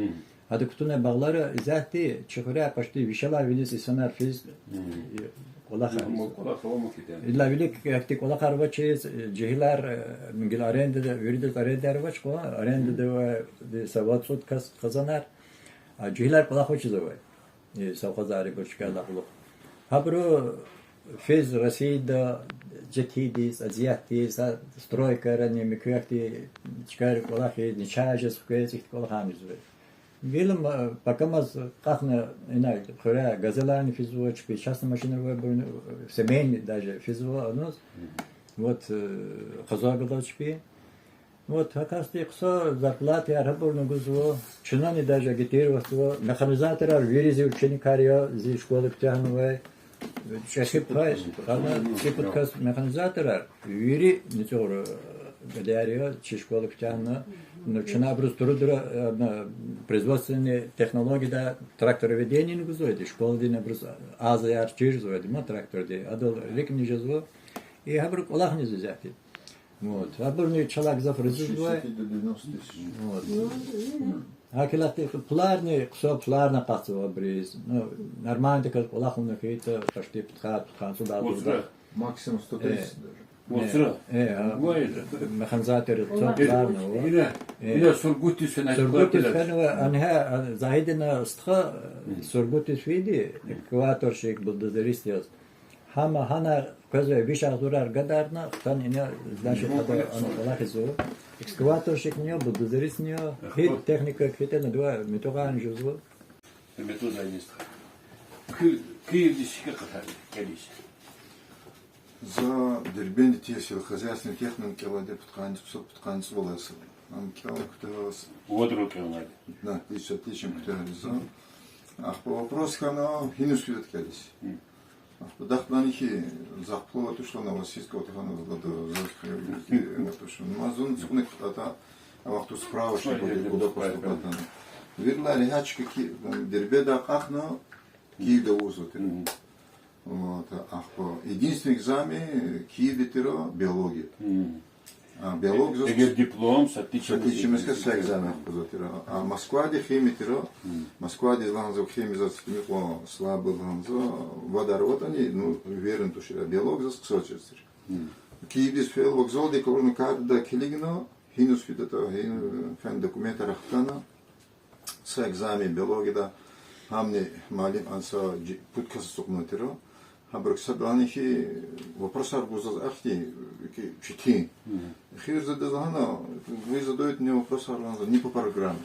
Гьада кутунвай багълара исятда чи хуьряй почти вишелай вилиз инсанар физ, э, кӀвалахар. Идалай вилик ихьтин кӀвалахар авачиз, э, жегьилар, э, гила арендада, виридаз арендаяр авач кьван, арендада авайди са вад-цӀуд кас хизанар, а жегьилар кӀвалах авачиз авай. Э, совхозар ибур чкайла кьулухъ. Гьабуру физ Россияда житиз, азиятдиз, а стройкайрани, муькуь ихьтин чкайра кӀвалахиз, начагъ жез хквез, ихьтин кӀвалахарни жезва. Гила ма-, пакамаз акьахна ина хуьряй газеларни физва, чпи частный машинар авайбурни, семейный даже физва ануз. Вот, э, къазагъдал чпи. Вот, гьа касди хъсан зарплатаяр гьабурни гузва, чнани даже агитироватьзава, механизаторар вири зи ученикар я, зи школа куьтягьнавай, э, Чӏехи пай, ана цӏипуд кас механизаторар, вири нуькӏуьгъра, э, гадаяр я, чи школа куьтягьна, ну, чна абуруз турудра, э, на производственный технологияда трактороведениени гузвайди, школадин абуруз азаяр чирзавайди ма тракторди, адал рикӏни жезва, и гьабуру кӏвалахни зизяти. Вот. Абурни чалай гзаф рази жезвай. Вот. Гьакӏ лагьайтӏа пуларни, хъсан пуларни акъатзава абуриз. Ну, нормальный такой кӏвалахун хьайитӏа, почти пудкъад, пудкъанни цӏуд агъзур. Максимум сто тридцать даже. Э, э, а, механизатор, хъсан пуларни ава. Ина, ина Сургутдиз фена, Сургутдиз фена, ана, а, Загьидина стха, Сургутдиз фейиди, экскаваторщик, бульдозерист яз. Гьама гьана къвезвай виш агъзурар гадарна, хтана ина, значит, ада ана кӏвалахзава. Экскаваторщикни я, бульдозеристни я, гьи техника хьайитӏани дувай метӏугъарни жезва. Метӏугъарни жезва. Ки-, Киевдиз гьикӏ акъатайди кӏелиз? За Дербентдин сельскохозяйственный техникумда кӏелайди пудкъанни цӏу-, пудкъанни цӏувалай са. Ам кӏелна куьтягьайвал. Вад рокьи авайди. Да, тиша, тиша куьтягьайвал за. Ахпа вопрос хьана, гьиниз фида кӏелиз. Ахпа дахдани хьи, захъ пул авай туш лагьана, ваз сискавати хьана, за лада, за хьи, авай туш. Ма зун цӏуник атӏа, а вахтунда справочник авайди, куда поступать лагьана. Виридалай регьят чка хьи, Дербентдай акьахна, Киевда вуж аватир. Вот, ахпа единственный экзамен Киевда тир биология. А, биология заз... Эгер диплом с отличием, с отличием, са экзамен ахпа заз тир. А Москвада химия тир. Москвада лагьанзава химия заз тӏимикьван слабый лагьанзава, вадар аватӏани, ну, уверен тушир, биология заз хъсан чиз тир. Киевдиз фейила, вокзалдик дорожный картадай килигна, гьиниз фидатӏа, гьи-, фена документар ахтана. Са экзамен биологияда, гьамни муаллим ана са жи-, пуд кас ацукьнавай тир. Гьабурук садлагьана хьи, вопросар гуз заз ахьтин, ки четин. Эхир за адаз лагьана, вы задаёте мне вопросар, лагьана, не по программе.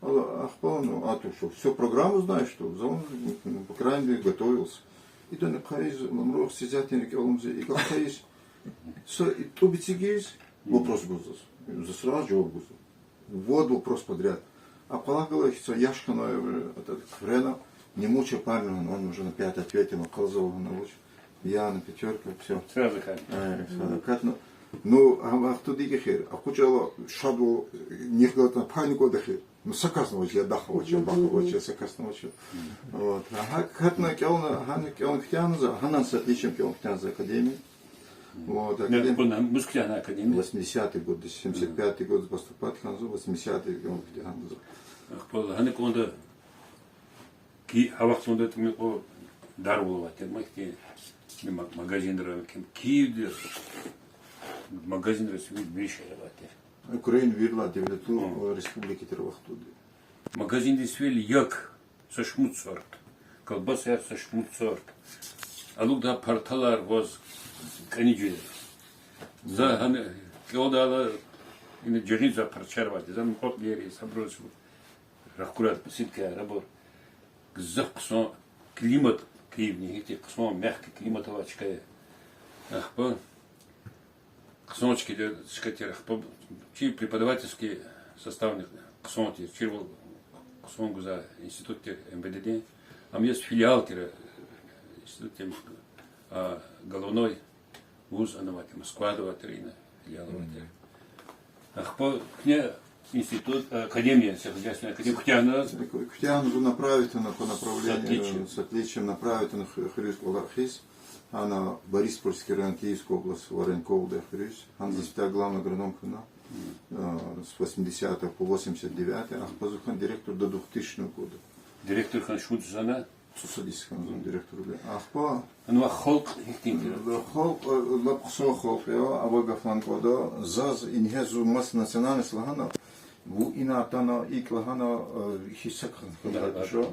Ала, ахпа, ну, а ты что, всю программу знаешь, что ли? За, ну, по крайней мере, готовился. Идани къвайиз, ламрох сизятин рикӏел аламзи, икӏ къвайиз. Са и тӏуб эцигиз, вопрос гуз заз. За сразу жаваб гузва. Вот вопрос подряд. А къвалав галай хьи са яш хьанвай, э, это, хъвена, не мучай парня, он уже на пять ответил, акъвазва, он, авач. Я на пятёрка, всё. Сразу как? Э, сразу как, ну, ну, а, а хтуди эхир, а кучала шадвал, э, нихгатна пайни кӏвада эхир. Ну, са касни авач, я дах авач, я бах авач, я са касни авач. Вот. А гьа-, гьатна кӏелна, гьана кӏелна куьтягьна за, гьанан са отличием кӏелна куьтягьна за академия. Вот, академ-, мус куьтягьна академия? Восьмидесятый год, семьдесят пятый год поступать хьанзава, восьмидесятый год куьтягьна за. Ахпа гьана кӏанда ки, а вахтунда тӏимикьван дарвал авай тир, ма ихьтин, ма-, магазинра, ки-, Киевда магазинра сивил биришер авай тир. Украина вирилай девлетлу, э, республика тир вахтунда. Магазиндиз фейила як са шумуд сорт, колбасаяр са шумуд сорт. Алукӏдай парталар ваз кӏани жез. За гьана кӏелдайла, ина жагъин за партаяр авайди, за мукьва-кьилийриз, абуруз рахкурай посылкаяр, абур. Гзаф хъсан климат Киевдин, гьихьтин хъсан, мягкий климат авай чка я. Ахпа хъсан чка тир, чка тир, ахпа чи преподавательский составни хъсан тир, чирвал хъсан гузвай институт тир МВД-дин. Ам яз филиал тир, институт тир, а головной вуз ана авай тир, Москвада авай тир, ина филиал авай тир. Ахпа куьне институт, академия, сельскохозяйственная академия куьтягьна? Куьтягьна, направить авуна по направлению, с отличием направить авуна ху-, хуьруьз кӏвалахиз. Ана Бориспольский район, Киевская область, Воронковдай хуьруьз. Гьана заз фидай главный агроном хьана, э, с восьмидесятого по восемьдесят девятый, ахпа зун хьана директор до двухтысячного года. Директор хьана шумуд йис хьана? Цӏусад йис хьана зун директор я. Ахпа... Анва халкь гьихьтин тир? Халкь, э, лап хъсан халкь я, ава гаф лагьана кӏанда, заз ингье зун маса национальность лагьана, ву ина атана, икӏ лагьана, э, гьич са кас хьайитӏа.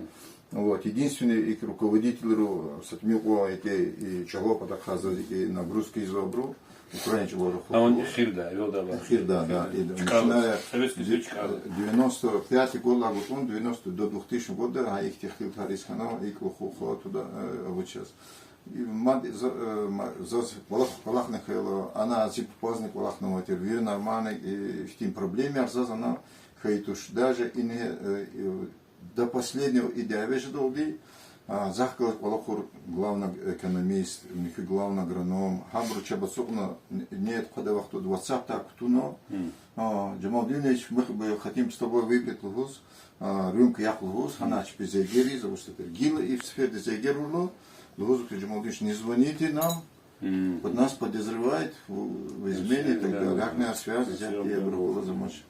Вот, единственный икӏ руководительрал са тӏимикьван икӏ, и чӏалал патахъай заз икӏ нагрузка ийизвайбуру, украин чӏалал рахух. А он эхирда, эвелда ава. Эхирда, да, и, начиная Советский Союз чкӏал. Девяносто пятый годлай гатӏун, девяносто до двухтысячного года, гьа ихьтин хилатар ийиз хьана, икӏ рахух туда, э, авачиз. И мад за-, э, ма-, заз кӏвалах-, кӏвалахна хьайила, ана зи папазни кӏвалахнавай тир, вири нормальный, э, ихьтин проблемаяр заз ана хьайи туш. Даже ингье, э, э, до последнего и дяве жедалди, А, захъ галаз кӀвалахур главный экономист, михьи главный агроном, гьабуру чеб ацукьна, не-, нет, хъвадай вахтунда WhatsApp-дай кутуна. А, Джамалдинович, мы бы хотим с тобой выпить лугьуз, а, рюмка яхъ лугьуз, гьана чпи зергериз, а, вот теперь гила и в сфере зергер вула, лугьуз, Джамалдинович, не звоните нам, вот нас подозревают в, в измене и так далее. Гьакӏни связь исятда абуру галаз амач.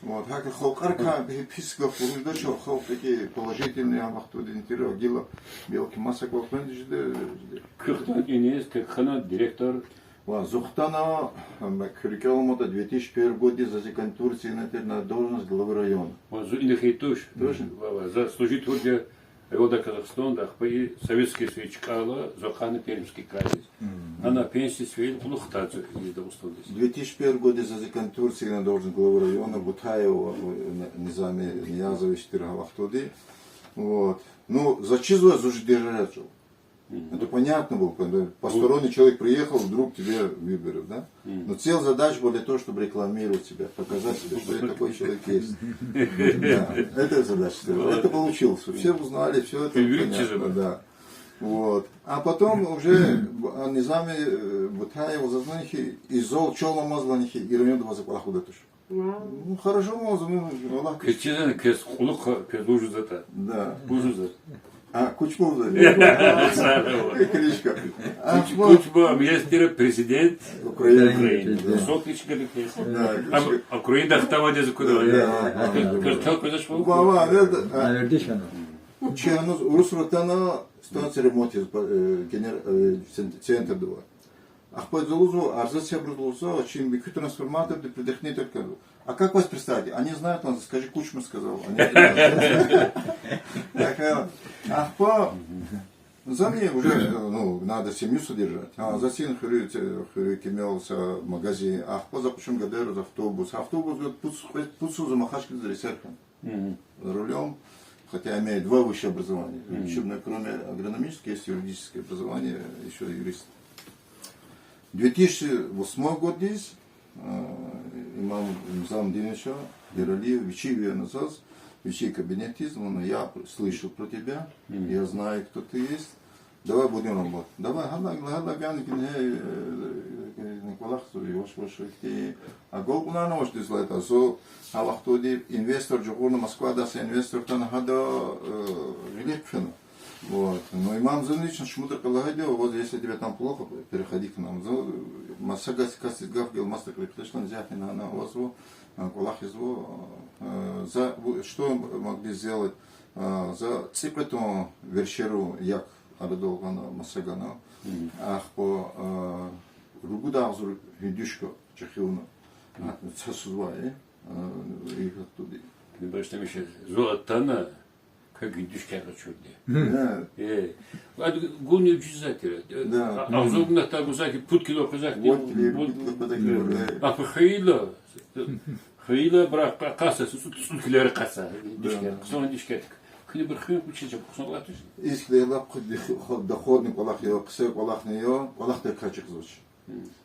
Вот, гьакӏ халкьарикай пи-, пис гаф лугьуз жедач, халкь таки положительный, а вахтунда интерес гила, белки маса квахтунди жеда. Куьн хтана иниз, куьн хтана директор? Ва, зун хтана, ам, куь рикӏел аламатӏа, две тысячи первый годдиз заз и контур эцигна тир на должность главы района. Ва, зун ина хьайи туш. Точно. Ва, ва, за служить авурди я, аялда Казахстанда, ахпа и Советский Союз чкӏайла, зун акъатна Пермский крайдиз. Ана пенсия свел кьулухъ таз из Дагъустандиз. Две тысячи первый годдиз заз и контур эцигна должность главы района, Бутаев, э, Низами Ниязович тир гьа вахтунди. Вот. Ну, заз чизва, зуж держать. Это понятно было, когда посторонний человек приехал, вдруг тебе выберут, да? Но цель, задача была для того, чтобы рекламировать себя, показать себя, что я такой человек есть. Да, это задача стояла. Это получилось. Все узнали, все это понятно, да. Вот. А потом уже, а, Низами, э, Бутаев заз ланихи, и зол чал амаз ланихи, и районда ваз акьван хуьда туш. Ну, хорошо, мазлум, Аллагь. Квез чизва, квез кьулухъ, квез лугьузватӏа. Да. Лугьузватӏа. А, кучма лугьузва. Кличка. Кучма, министр, президент Украины. Украины, да. Сол кличка. Да, кличка. А Украинада хтавайди я куда? Да, да, да. Квез чал квез ашвал? Ва, ва, да, да. Чи гьаниз урусри атана, станция ремонт яз, э, генер-, э, цен-, центрда ава. Ахпа за лугьузва, арза це, абуруз лугьузва, чи муькуь трансформаторди предохранитель кар. А как вас представить? Они знают, он скажи, Кучма сказал. Они знают. Так, э, ахпа, за мне уже, э, ну, надо семью содержать. А, за син хуьруьз, э, хуьруьз кимел са магазин. Ахпа за къачун гадариз автобус. Автобус, говорит, пуц-, пуцузва Махачкъаладиз ресерхан. За рулём, хотя имею два высших образования. Учебное, кроме агрономического, есть юридическое образование, ещё юрист. Две тысячи восьмой годдиз, э, имам Низамдинович Яралиев вичи вегьена заз, вичи кабинетдиз, он: «Я слышал про тебя, я знаю, кто ты есть. Давай будем работать». Давай, гьана, гьана гана гин, э, э, кӏвалахзава, ваш, ваш, ихьтин. А гьакӏ авачиз лагьайтӏа, зун гьа вахтунди инвестор жагъурна, Москвадай са инвестор атана, гьада, э, гъилик фена. Вот. Но имам зун лично шумудра кӏвалахда, вот, если тебе там плохо, переходи к нам. Зун, маса кас, касдиз гаф гелмасдакьри, паташла зятни гьана авазва, э, кӏвалахзава, э, за, что могли сделать, э, за цӏикьвед вершерун як арадал гъана, маса гана. Ахпа, э, ругуд агъзур гьуьндуьшка чӏехи авуна. Гьа, цасузвай, э, и гьатуди. Небаштамиша, зун атана, квек гьуьндуьшка къачурди. Да. Э, ад гуни уьжуьзза тир. Да. А, агъзур гунатӏа гузвай хьи, пуд кило къвезвай хьи, пуд кило, пуд кило къвезвай хьи, да. Ахпа хвейила, хвейила, бра къа-, къаса, цӏуд, цӏуд килояр къаса. Да. Гьуьндуьшка, хъсан гьуьндуьшка. Куьне бир хуьн кучи чапхъсан латуш. Искле лап хъуд доход-, доходный кӏвалах я, хъсан кӏвалахни я, кӏвалахдай качезвач.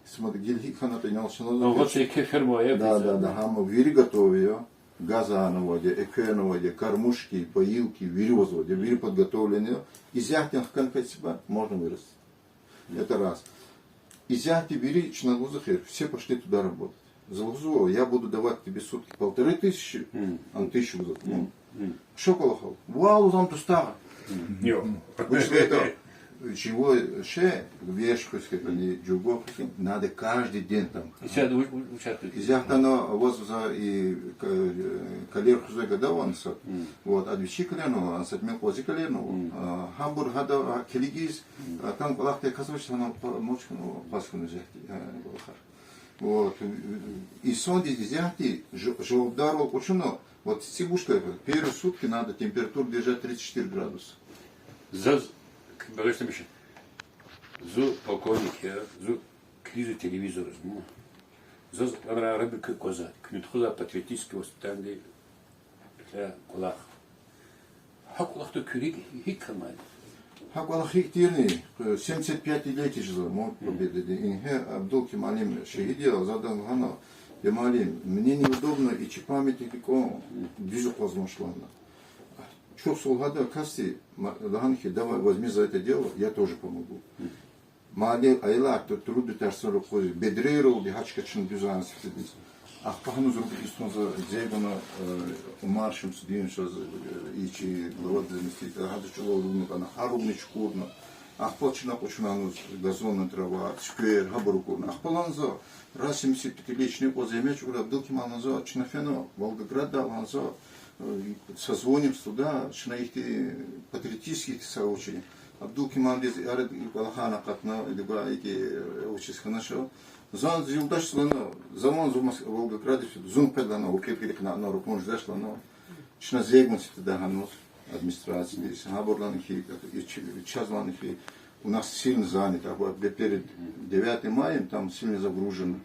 Сма гила гьикӏ хьанатӏа инал чна. Ага, лугьуз, це кеферма я, да, да, да, гьама вири готовый я. Газни авайди я, эквени авайди я, кормушки, поилки, вири авайди я, вири подготовленный я. Исятдин хкана квез ибур, можно вырастить. Это раз. Исятда вири чна лугьузва хьи, все пошли туда работать. За лугьузва, я буду давать тебе в сутки полторы тысячи, ам тысячу лугьузва. Ша кӏвалахал. Вал лугьузва ам дустагъа. Вуч лагьайтӏа, живой шей, вещь хуьз хьайитӏани, жугъу хуьз хьайитӏани, надо каждый день там. Исятда вуч-, вуч-, вуч ятӏа? Исятда ана ваз за и ка-, э, калер хуьзвай гада ава ана сад. Вот, ада вичи калернава, ана сад мекъвази калернава. А, гьабур гьада, а, килигиз, а, там кӏвалахдай касвач, гьана кьва-, мочкан, ну, кваз хьана исятда, э, кӏвалахар. Вот. Инсандиз исятда жу-, жавабдарвал къачуна, вот цӏи буш кайфа, первые сутки надо температуру держать тридцать четыре градуса. Заз, к-, багъишламиша, зун полковник я, зун килигзава телевизордиз, ну. Заз ана арабик кваза, куьне тухузва патриотический воспитаниеди. Э, кӏвалах. Гьа кӏвалахда куьн гьикӏ, гьикӏ хьанвайди? Гьа кӏвалах гьикӏ тирни, э, семьдесят пятилетие жезва, мо, Победадин. Ингье Абдул Кемалим шегьид я, за адан лагьана, Кемалим, мне неудобно, и чи памятник кӏан дуьз акъвазнавач лагьана. Чухсагъул гьада касди ма-, лагьана хьи, давай возьми за это дело, я тоже помогу. Мадни аялар ту-, труд тарсур къуз бедрейралди гьа чка чна дуьз ана сифтедиз. Ахпа гьаниз ругуд йис тунза зегуна, э, Умар Шамсудинович, э, и чи глава заместитель, гьада чӀулав ругни кьана, гьа ругни чукурна. Ахпа чна къачуна гьаниз газонный трава, сквер, гьабур акурна. Ахпа лагьана за, раз семьдесят пятилетний кьван зегьмет чӀугур Абдулкемал лагьана за, чна фена Волгоградда лагьана за, э, созвонимся туда, чна ихьтин патриотический сообщество. Абдулкемалдиз арада и кӀвалахар акъатна, идуга икӀ, э, учиз хьанаша. Зан зи юлдаш лагьана, за ван зун Мос-, Волгоградиз, зун къведа лагьана, вакъир килигна, ана рукъун жедач лагьана. Чна зегун сифтеда гьаниз администрациядиз. Гьабур лагьана хьи, ч-, чаз лагьана хьи, у нас сильно занято, а вот перед девятым маем там сильно загружено.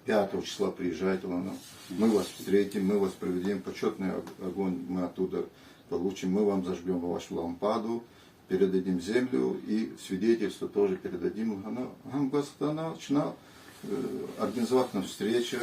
Пятого числа приезжайте лагьана. Мы вас встретим, мы вас проведем. Почётный ог-, огонь мы оттуда получим. Мы вам зажгём вашу лампаду, передадим землю и свидетельство тоже передадим лагьана. Гьам гваз хтана, чна, э, организовать хьана встреча,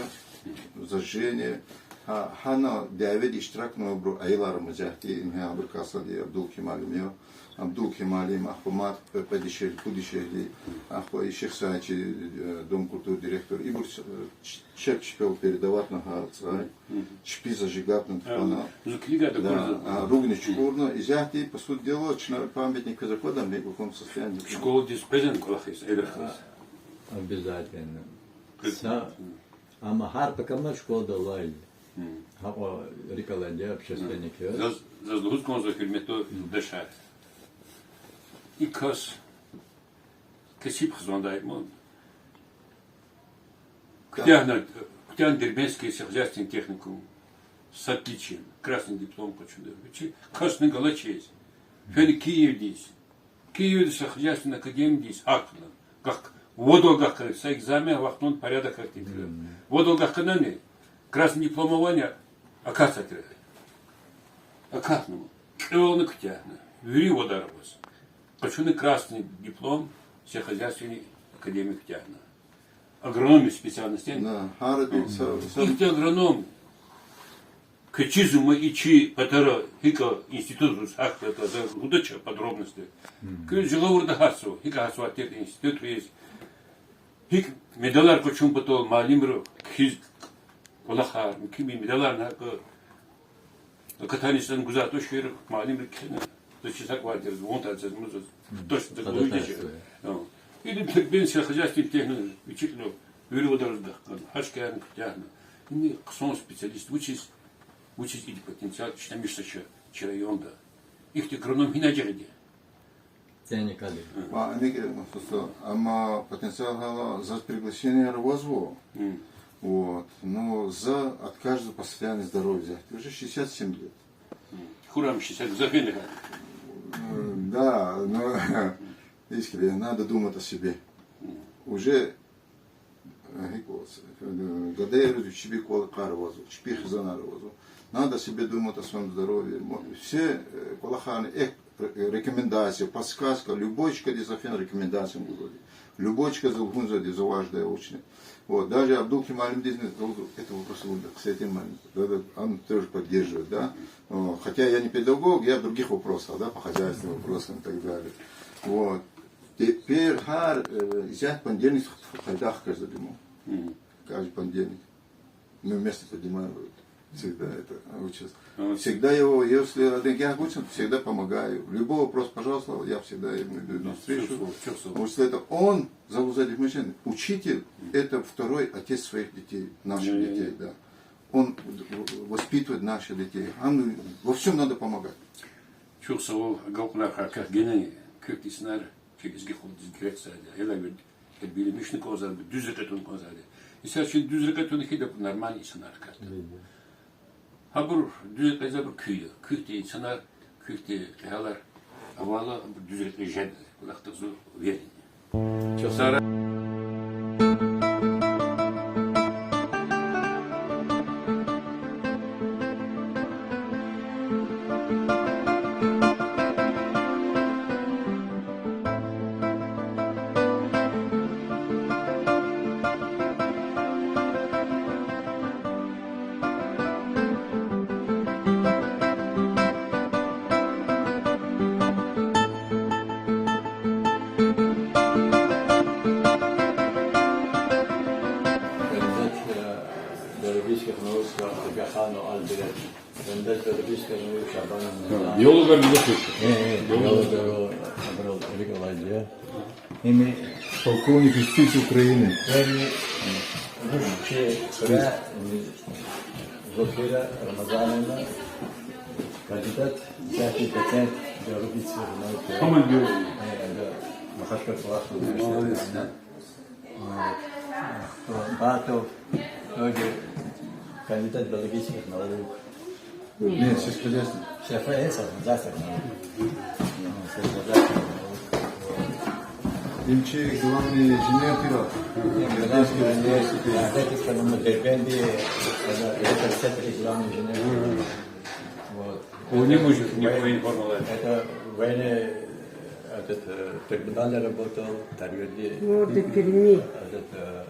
зажжение. Гьа, гьана дяведа иштиракнавайбуру аялар ма зягьди, ингье абур касди Абдулкемалим я. Абдулкемалим, ахпа мад, э, кьве дишегьли, пуд дишегьли, ахпа и Шихсайчи, э, Дом культуры директор, ибур, э, ч-, чеб чпел передаватьна гьа цӀай, чпи зажигатьна тухвана. Зу килигайда курза. А, ругни чукурна, исятда, по сути дела, чна памятник квез аквада, в каком состоянии. Школадиз къвезва кӀвалахиз, эвер хьиз. Обязательно. Са, амма гьар пакамар школада алайди. Гьакьван рикӀ алайди я общественникар. Заз, заз лугьуз кӀанзава, гьуьрметлу юлдашар. И кас кесиб хизандай ман. Куьтягьна, куьтягьна Дербентский сельскохозяйственный техникум с отличием, красный диплом къачуна. Вичи касни галачиз. Фена Киевдиз. Киевдиз сельскохозяйственный академиядиз гьахьна. Гахк-, вад вагахкана, са экзамен вахтунда порядок ахьтин кра. Вад вагахканани, красный диплом авани, акатайтӀа. Акатна. Кьилни куьтягьна. Вири вадар аваз. Къачуна красный диплом сельскохозяйственный академия куьтягьна. Агрономия специальность яни? Да, гьаради са, са. Ихьтин агроном. Квез чизва ман и чи патара гьикӀ институтдиз гьахьда, за лугьудач подробности. Квез жагъавурда гьатзава, гьикӀ гьатзавай тир институтдиз. ГьикӀ медалар къачун патал муаллимри кхьиз кӀвалахар, муькуьбуру медаларни гьакӀ. Акатайни инсан гузвай тушир, муаллимри кхьена. Заз чиз гьакӀ ван тир, вун тадаз музаз. Точно за гуйдача. Или Дербент сельскохозяйственный техникум, вичикьна, вири вадар аваз гахкана, гьашкарни куьтягьна. Ина хъсан специалист, вучиз, вучиз и потенциал ишлемишзавач чи районда. Ихьтин агроном гьинай жагъиди? Ценник кадр. Ма, ани ки, просто, амма потенциал гьала, заз приглашениеяр авазва. Вот. Но за откажется по состоянию здоровья взять. Уже шестьдесят семь лет. Хьурай шестьдесят, за фена гьа. М, да, но, видишь ли, надо думать о себе. Уже Э, гьикӀ ваз, э, гадаяр вичин чпин кӀвалахар авазва, чпин хизанар авазва. Надо о себе думать, о своём здоровье. Мо-, все, э, кӀвалахарни, э, ре-, рекомендация, подсказка, любой чкадиз за фена рекомендация гузва. Любой чкадиз лугьузвайди за варз жедай вучни. Вот, даже Абдулкемалимдиз ни, это вопрос лугьуда, кстати, ман, да, да, он тоже поддерживает, да. Э, хотя я не педагог, я в других вопросах, да, по хозяйственным вопросам и так далее. Вот. Теперь гьар, э, исятда понедельник къайдахъ кардзава ман. Каждый понедельник. Мы вместе поднимаем всегда это, а, вот щас. Всегда его, если один я вышел, всегда помогаю. Любой вопрос, пожалуйста, я всегда ему иду навстречу. Чухсагъул, чухсагъул. Потому что это он, за вуза дихмачен, учитель, это второй отец своих детей, наших детей, да. Он в-, в-, воспитывает наших детей. А, ну, во всём надо помогать. Чухсагъул, агалкьунар, гьа квехъ генани, куь инсанар, чи лезги халкьдиз герек сад я, аялар вири тербияламишна кӀанзавайди, дуьз рекье туна кӀанзавайди. Исятда чи дуьз рекье туна хьайитӀа, абур нормальный инсанар кӀанда. Гьабур дуьз рекье ийизвайбур куьн я, куьхьтин инсанар, куьхьтин кьегьалар авайла, абур дуьз рекье жеда, кӀвалахда зун уверен я. Чухсагъул. Биологических наук Абигаханов Альберт. Кандидат биологических наук Шабанов Мурад. Биологар бизе хуш. Э, э, биологар абурал рикӀ алайди я. Им полковник юстиции Украины. Первый, э, русский, э, Зофира Рамазановна, кандидат всяких патент биологических наук. Хаман биология. Э, да, Махачкалинский университет. Молодец, да. Вот. Батов, тоже кандидат биологических наук. Нет, сельскохозяйственных. Сельскохозяйственных, да, сельскохозяйственных наук. Ну, сельскохозяйственных наук. Вот. Им чи главный инженер тир. Нет, главный инженер, да, это, по-моему, Дербенте, это, это, это главный инженер. Вот. У него же, у него информация. Это военный, этот, э, трибунале работал, Таргёрди. Морди Перми. Этот, э,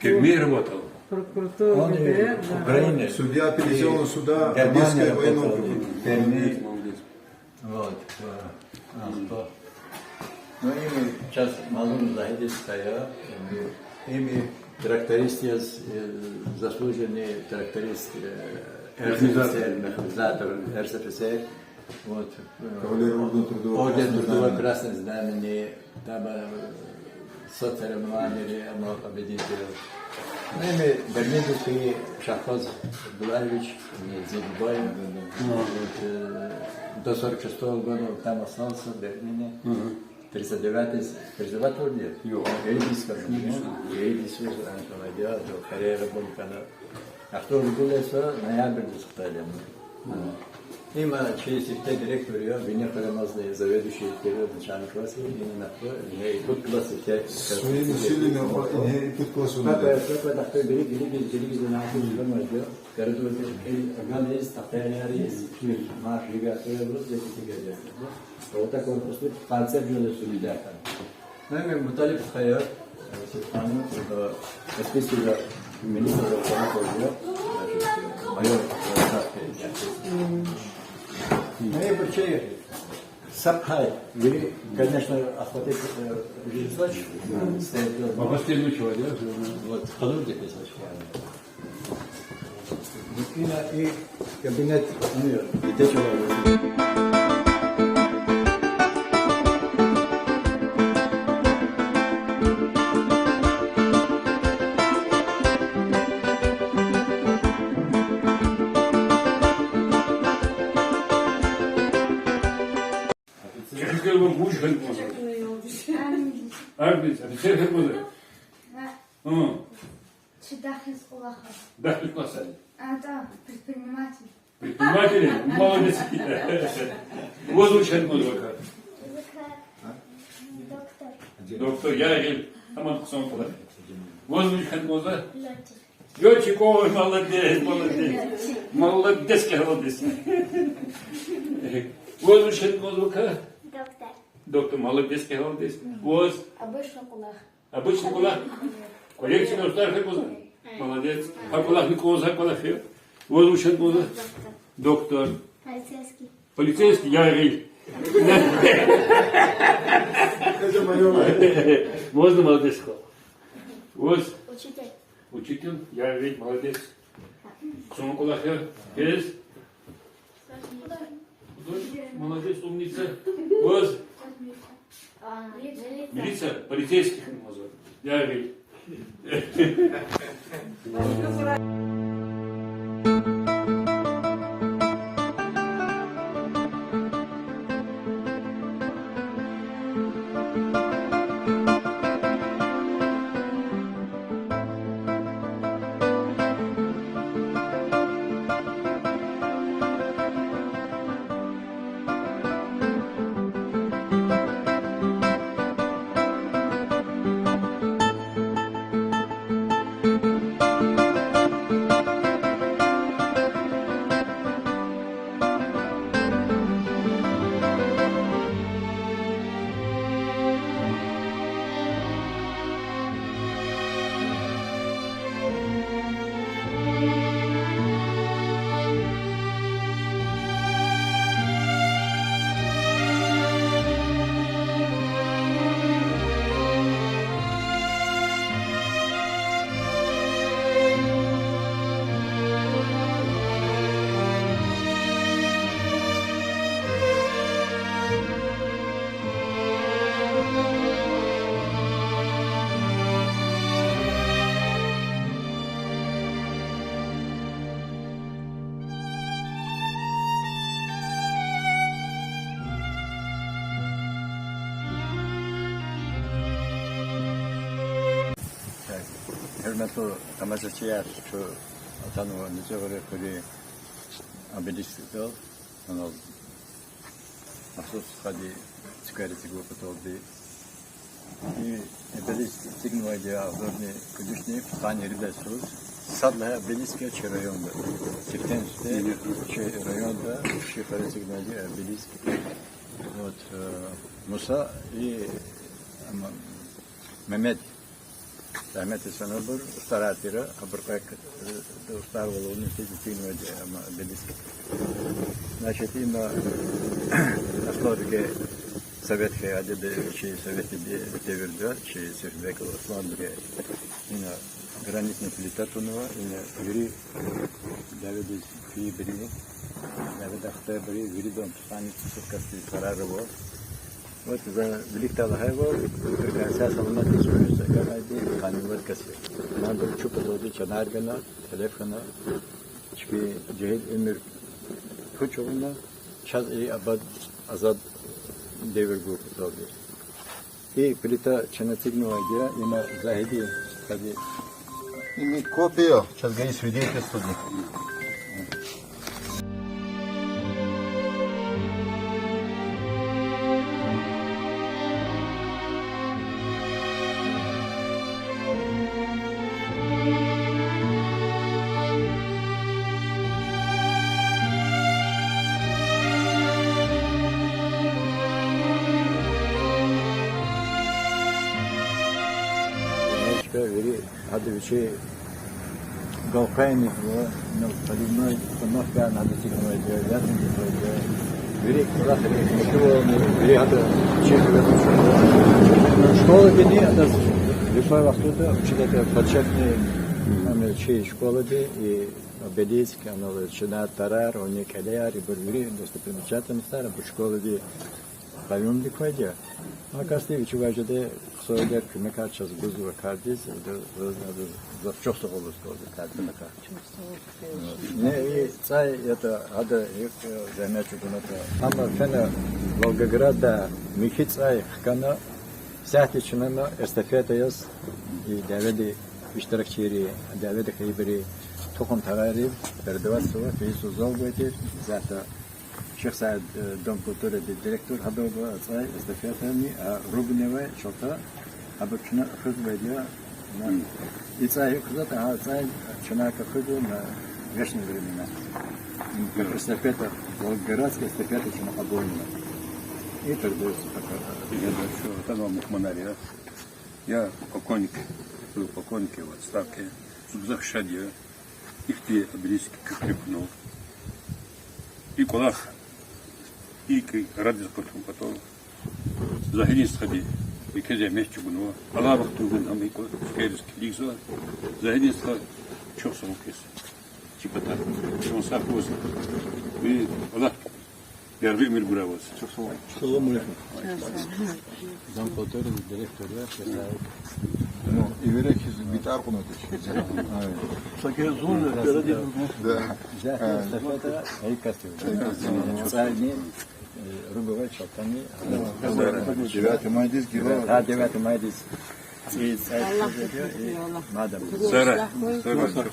Перми работал. Прокуратура, он, да, да. Украины. Судья апелляционного суда Одесского военного округа. Перми. Молодец. Вот, э, а, что? Ну, им сейчас малум Загидис Кая, им, им тракторист яз, э, заслуженный тракторист, э, Механизатор. РСФСР, механизатор РСФСР. Вот, э, Кавалер ордена Труда, орден Красного Труда, Знамени. Красного Знамени, там, э, соццеремониальный, э, победитель. Ну, им Бермидзе и Шахбаз Абдуллаевич, э, Дзигбай. Да, да, да. Вот, э, до сорок шестого года он там остался, в Берлине. Мгм. Тридцать девятый, тридцать девятого лет? Ёкъ. Элиди скажем, элиди скажем, я до карьера был, когда. А хто регулярно, ноябрь дискутали. Мгм. Има чи сифте директор я, вини храмазли заведующий первого начального класса, и на то, и тут класс сифте. Своими силами, о, и тут класс. Как, как, так, так, бери, бери, бери, бери, бери, коридорда, э, анализ, тахтаяр, из, марш, двигатель, вот эти двигатели. Вот так он поступит, в конце уже судья там. Нами Муталиб Хайрат, э, Султанов, э, Каспийский министр обороны, значит, э, майор, э, Каспий, я. Ну, и вообще, Сапхай, вы, конечно, охватить, э, весь ночь, э, стоит, э, По последнему человеку, да? Вот, подруги писать. Ина и кабинет, ну, я, и те чего. Чехикел ван вуж хьанкӀанза? Армиядиз, офицер хьанкӀанза? Гьа. Чи дахиз кӀвалах. Дахиз кӀвалах сад я? АтӀа, предприниматель. Предприниматель? Молодец. Ваз вуж хьанкӀанза вакай? Доктор. Доктор, я гъил, таман хъсан кӀвалах. Ваз вуж хьанкӀанза? Лётчик. Лётчик, ой, молодец, молодец. Молодец, молодец. Ваз вуж хьанкӀанза вакай? Доктор. Доктор, молодец, молодец. Ваз? Обычный кӀвалах. Обычный кӀвалах? Коллекцияда устӀар хьанкӀанза? Молодец. Гьа кӀвалахни кӀанзава, гьа кӀвалах я. Ваз вуж хьанкӀанза? Доктор. Доктор. Полицейский. Полицейский, я гъил. Ваз на молодец хьи. Ваз? Учитель. Учитель, я гъил, молодец. Хъсан кӀвалах я. Квез? Молодец, умница. Ваз? А, милиция. Милиция, полицейский хьанкӀанзава. Я гъил. Гьуьрметлу тамашачияр, чун атанва НуцӀуьгъарин хуьруьн обелискдал, анал махсус стхади цуьквер эцигун паталди. И обелиск эцигнавайди я агъзурни кӀуьд вишни пудкъанни ирид йисуз. Сад лагьай обелиск я чи районда. Сифтени-сифте чи районда чи хуьре эцигнавайди обелиск. Вот, э, Муса и, ам, Мемед. Рагьметдиз фенвайбур устӀарар тир, абур кьве, э, устӀарвал авуна физ эцигнавайди я, ам, обелиск. Значит, им, э, аслу вири совет хьайи, адеда чи советдин девирда, чи Сефербеков Асланбег ина гранитный плита тунва, ина вири дяведиз хьайибурни, дяведа хтайбурни, виридан пудкъанни цӀусад касдиз зарар ава. Вот за виликдай лагьайвал, Кавказ саламатдиз хуьруьз агарнавайди къанни вад кас я. Лагьана чун паталди чанар гана, телеф хьана, чпин жегьил уьмуьр пуч авуна, чаз и абад, азад девир гун паталди. И плита чна эцигнавайди я, има Загьидин, кади. Им копия, чаз гайи свидетельстводи. Чка вири гьада вичи галкъайни ва, ну, поливной установка гьада эцигнавайди я, ядни эцигнавайди я. Вири кӀвалахри муькуьвални, вири гьада чир хьайи школадини, адаз вифай вахтунда учитель, подшефный, ам, чи школади, и обелиск, анал чна тарар, вини кӀелер, ибур вири достопримечательностар абур школади къаюмдик квайди я. А касди вичивай жедай хъсандикай куьмекар чаз гузва кардиз, за, за, за, заз чухсагъул лугьуз кӀанзава кардикай. Не, и цӀай ятӀа, гьада, э, зегьмет чӀугунатӀа. Амма фена Волгоградда михьи цӀай хкана, сятда чна эстафета яз, и дяведа иштиракчийри, дяведа хьайибуру тухум тарарив передаватьзава, фейи йисуз залда тир, затӀа Шихсаид, э, дом культурыдин директор гьадалда цӀай эстафетани, а, ругневай чалта, абур чна хуьзвайди я, на, и цӀай хуьзватӀа, а цӀай чна хуьзва на вечные времена. Как эстафета, волгоградская эстафета чна кьабулнава. И передается пока. Я дальше, вот оно, мухманар я. Я покойник, был покойник, я в отставке. Зубзах шад я. Ихьтин обелиск куь хуьре кьунал. И кӀвалах, и кӀи радиз къатун патал Загьидин стхади еке зегьмет чӀугунва. Алай вахтунда гьам и кӀвалах цуьквериз килигзава. Загьидин стха, чухсагъул хьиз чи патай. Чун сагъ хьуй. Ви Аллагь яргъи уьмуьр гурай ваз. Салам алейкум. Дом культуры директор я, Шихсаид. Ну, и вири хьиз битӀар кьунатӀа чи. Ай. Саке зун, переди. Да. Жахъ эстафета, ай касди. Ай касди. ЦӀайни, э, ругвай чалтани. Девятое майдиз гила. Гьа, девятое майдиз. Аллагь, Аллагь. Мадам. Сара, сара, сара.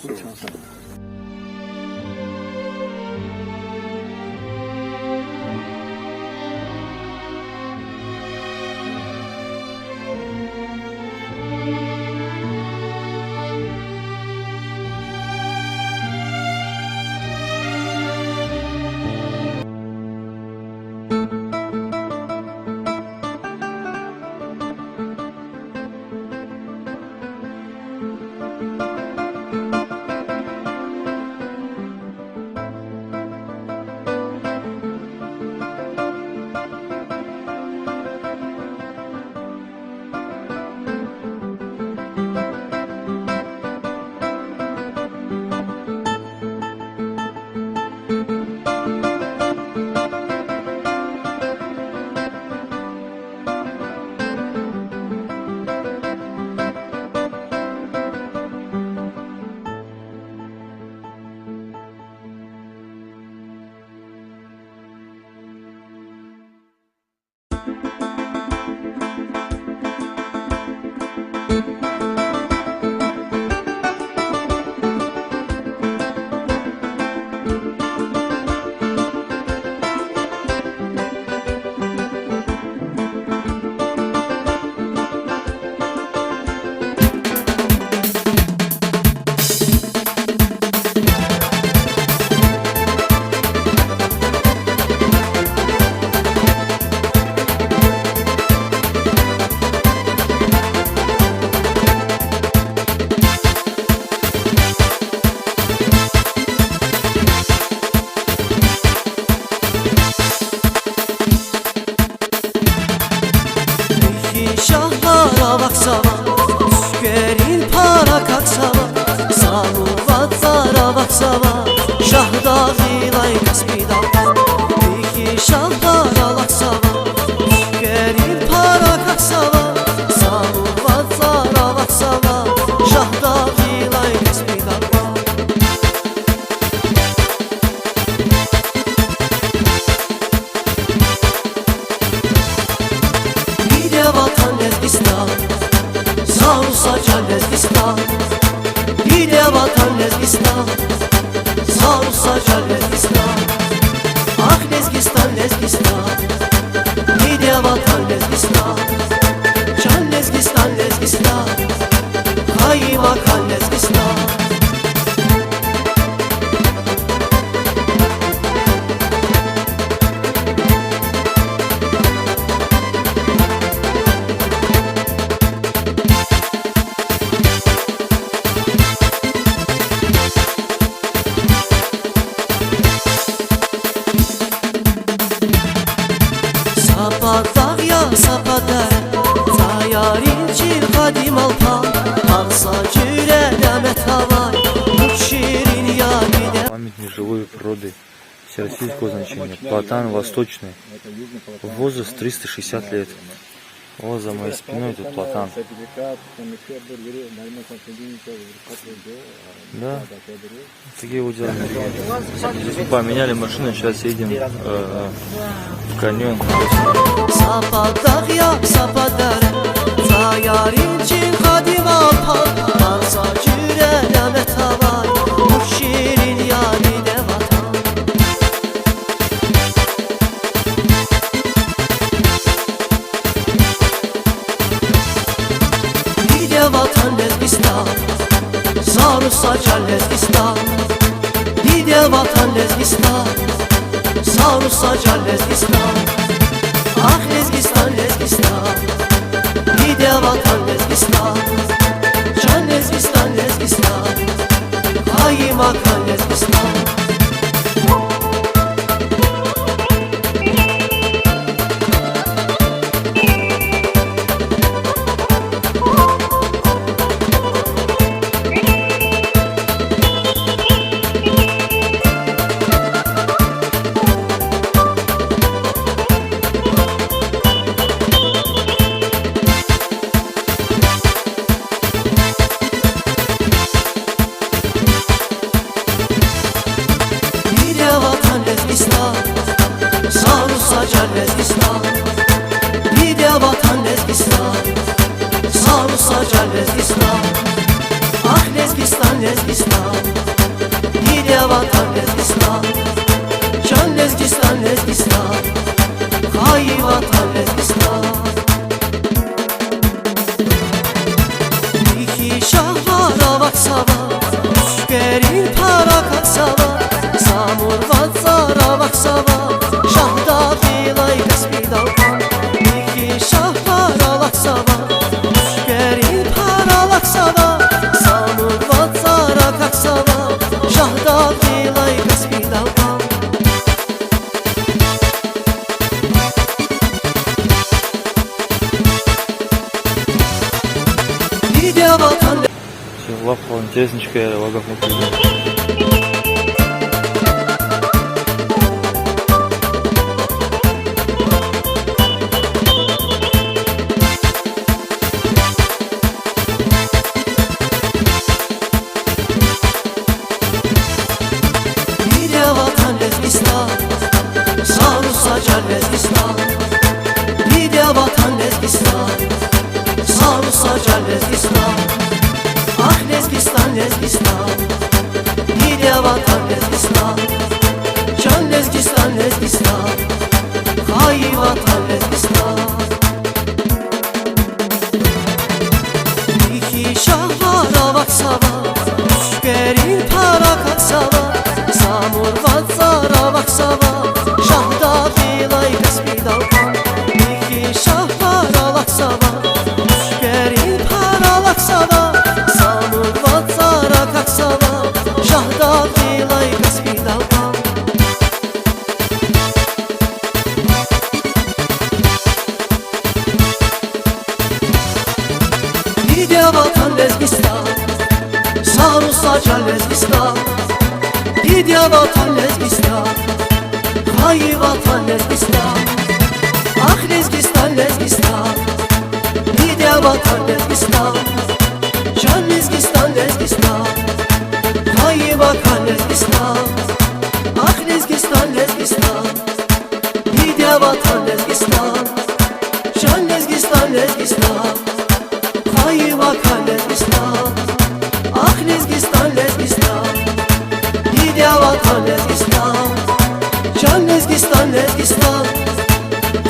Природы всероссийского значения. Платан восточный. Возраст триста шестьдесят лет. Вот за моей спиной тут платан. Да. Такие вот дела. Здесь мы поменяли машину, сейчас едем, э, в каньон. Са патахъ я, са патара, са ярин чин къадим Алпан, гьар са жуьре няметар авай, муш ширин я диде ватан. Диде ватан Лезгистан, са руса чан Лезгистан. Диде ватан Лезгистан, са руса чан Лезгистан. Ахь Лезгистан, Лезгистан, диде ватан Лезгистан, чан Лезгистан, Лезгистан, хайи макан Лезгистан. Диде ватан Лезгистан, са руса чан Лезгистан. Диде ватан Лезгистан, са руса чан Лезгистан. Ахь Лезгистан, Лезгистан, диде ватан Лезгистан, чан Лезгистан, Лезгистан, хайи ватан Лезгистан. Михьи шагьвар авахьзава, муьшкерин пара кахьзава, Самур вацӀар авахьзава, Шагьдагъилай Каспидал кьван. Михьи шагьвар авахьзава, муьшкерин пара кахьзава, Самур вацӀар акахьзава, Шагьдагъилай Каспидал кьван. Диде ватан. Всё, лап интересничка я, вагьа мукуди. Диде ватан Лезгистан, са руса чан Лезгистан. Диде ватан Лезгистан, са руса чан Лезгистан. Ахь Лезгистан, Лезгистан, диде ватан Лезгистан, чан Лезгистан, Лезгистан, хайи ватан Лезгистан. Михьи шагьвар авахьзава, муьшкерин пара кахьзава, Самур вацӀар авахьзава, Шагьдагъилай Каспидал кьван. Михьи шагьвар авахьзава, муьшкерин пара кахьзава, Самур вацӀар акахьзава, Шагьдагъилай Каспидал кьван. Диде ватан Лезгистан, са руса чан Лезгистан. Диде ватан Лезгистан, хайи ватан Лезгистан. Ахь Лезгистан, Лезгистан, диде ватан Лезгистан, чан Лезгистан, Лезгистан, хайи ватан Лезгистан. Ахь Лезгистан, Лезгистан, диде ватан Лезгистан, чан Лезгистан, Лезгистан, хайи ватан Лезгистан. Ахь Лезгистан, Лезгистан, диде ватан Лезгистан, чан Лезгистан, Лезгистан,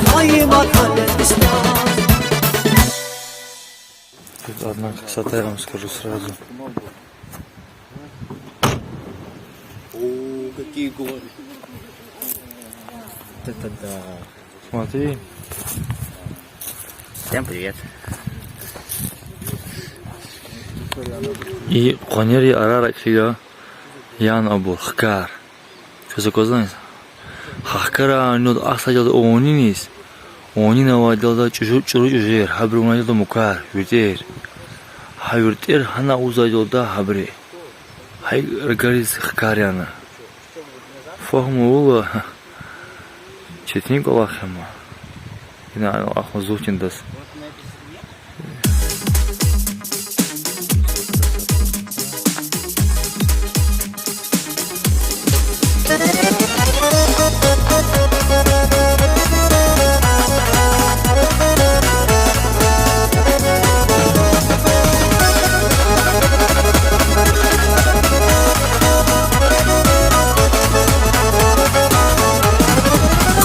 хайи ватан Лезгистан. Тут одна красота, я вам скажу сразу. О, какие горы. Вот это да. Смотри. Всем привет. И къванери арара кьила ян абур хкар. Квез аквазвани? Хкарани ахсайдалди авуниниз, авунин авайдалди чӀужу-, чӀуру чӀужер, гьабурун авайдалди мукар, виртӀер. Гьа виртӀер гьана авузвайдалди гьабури. Гьа и рагариз хкар яна. Пагьмула. Четин кӀвалах я ма. Ина ахъа зурчиндаз.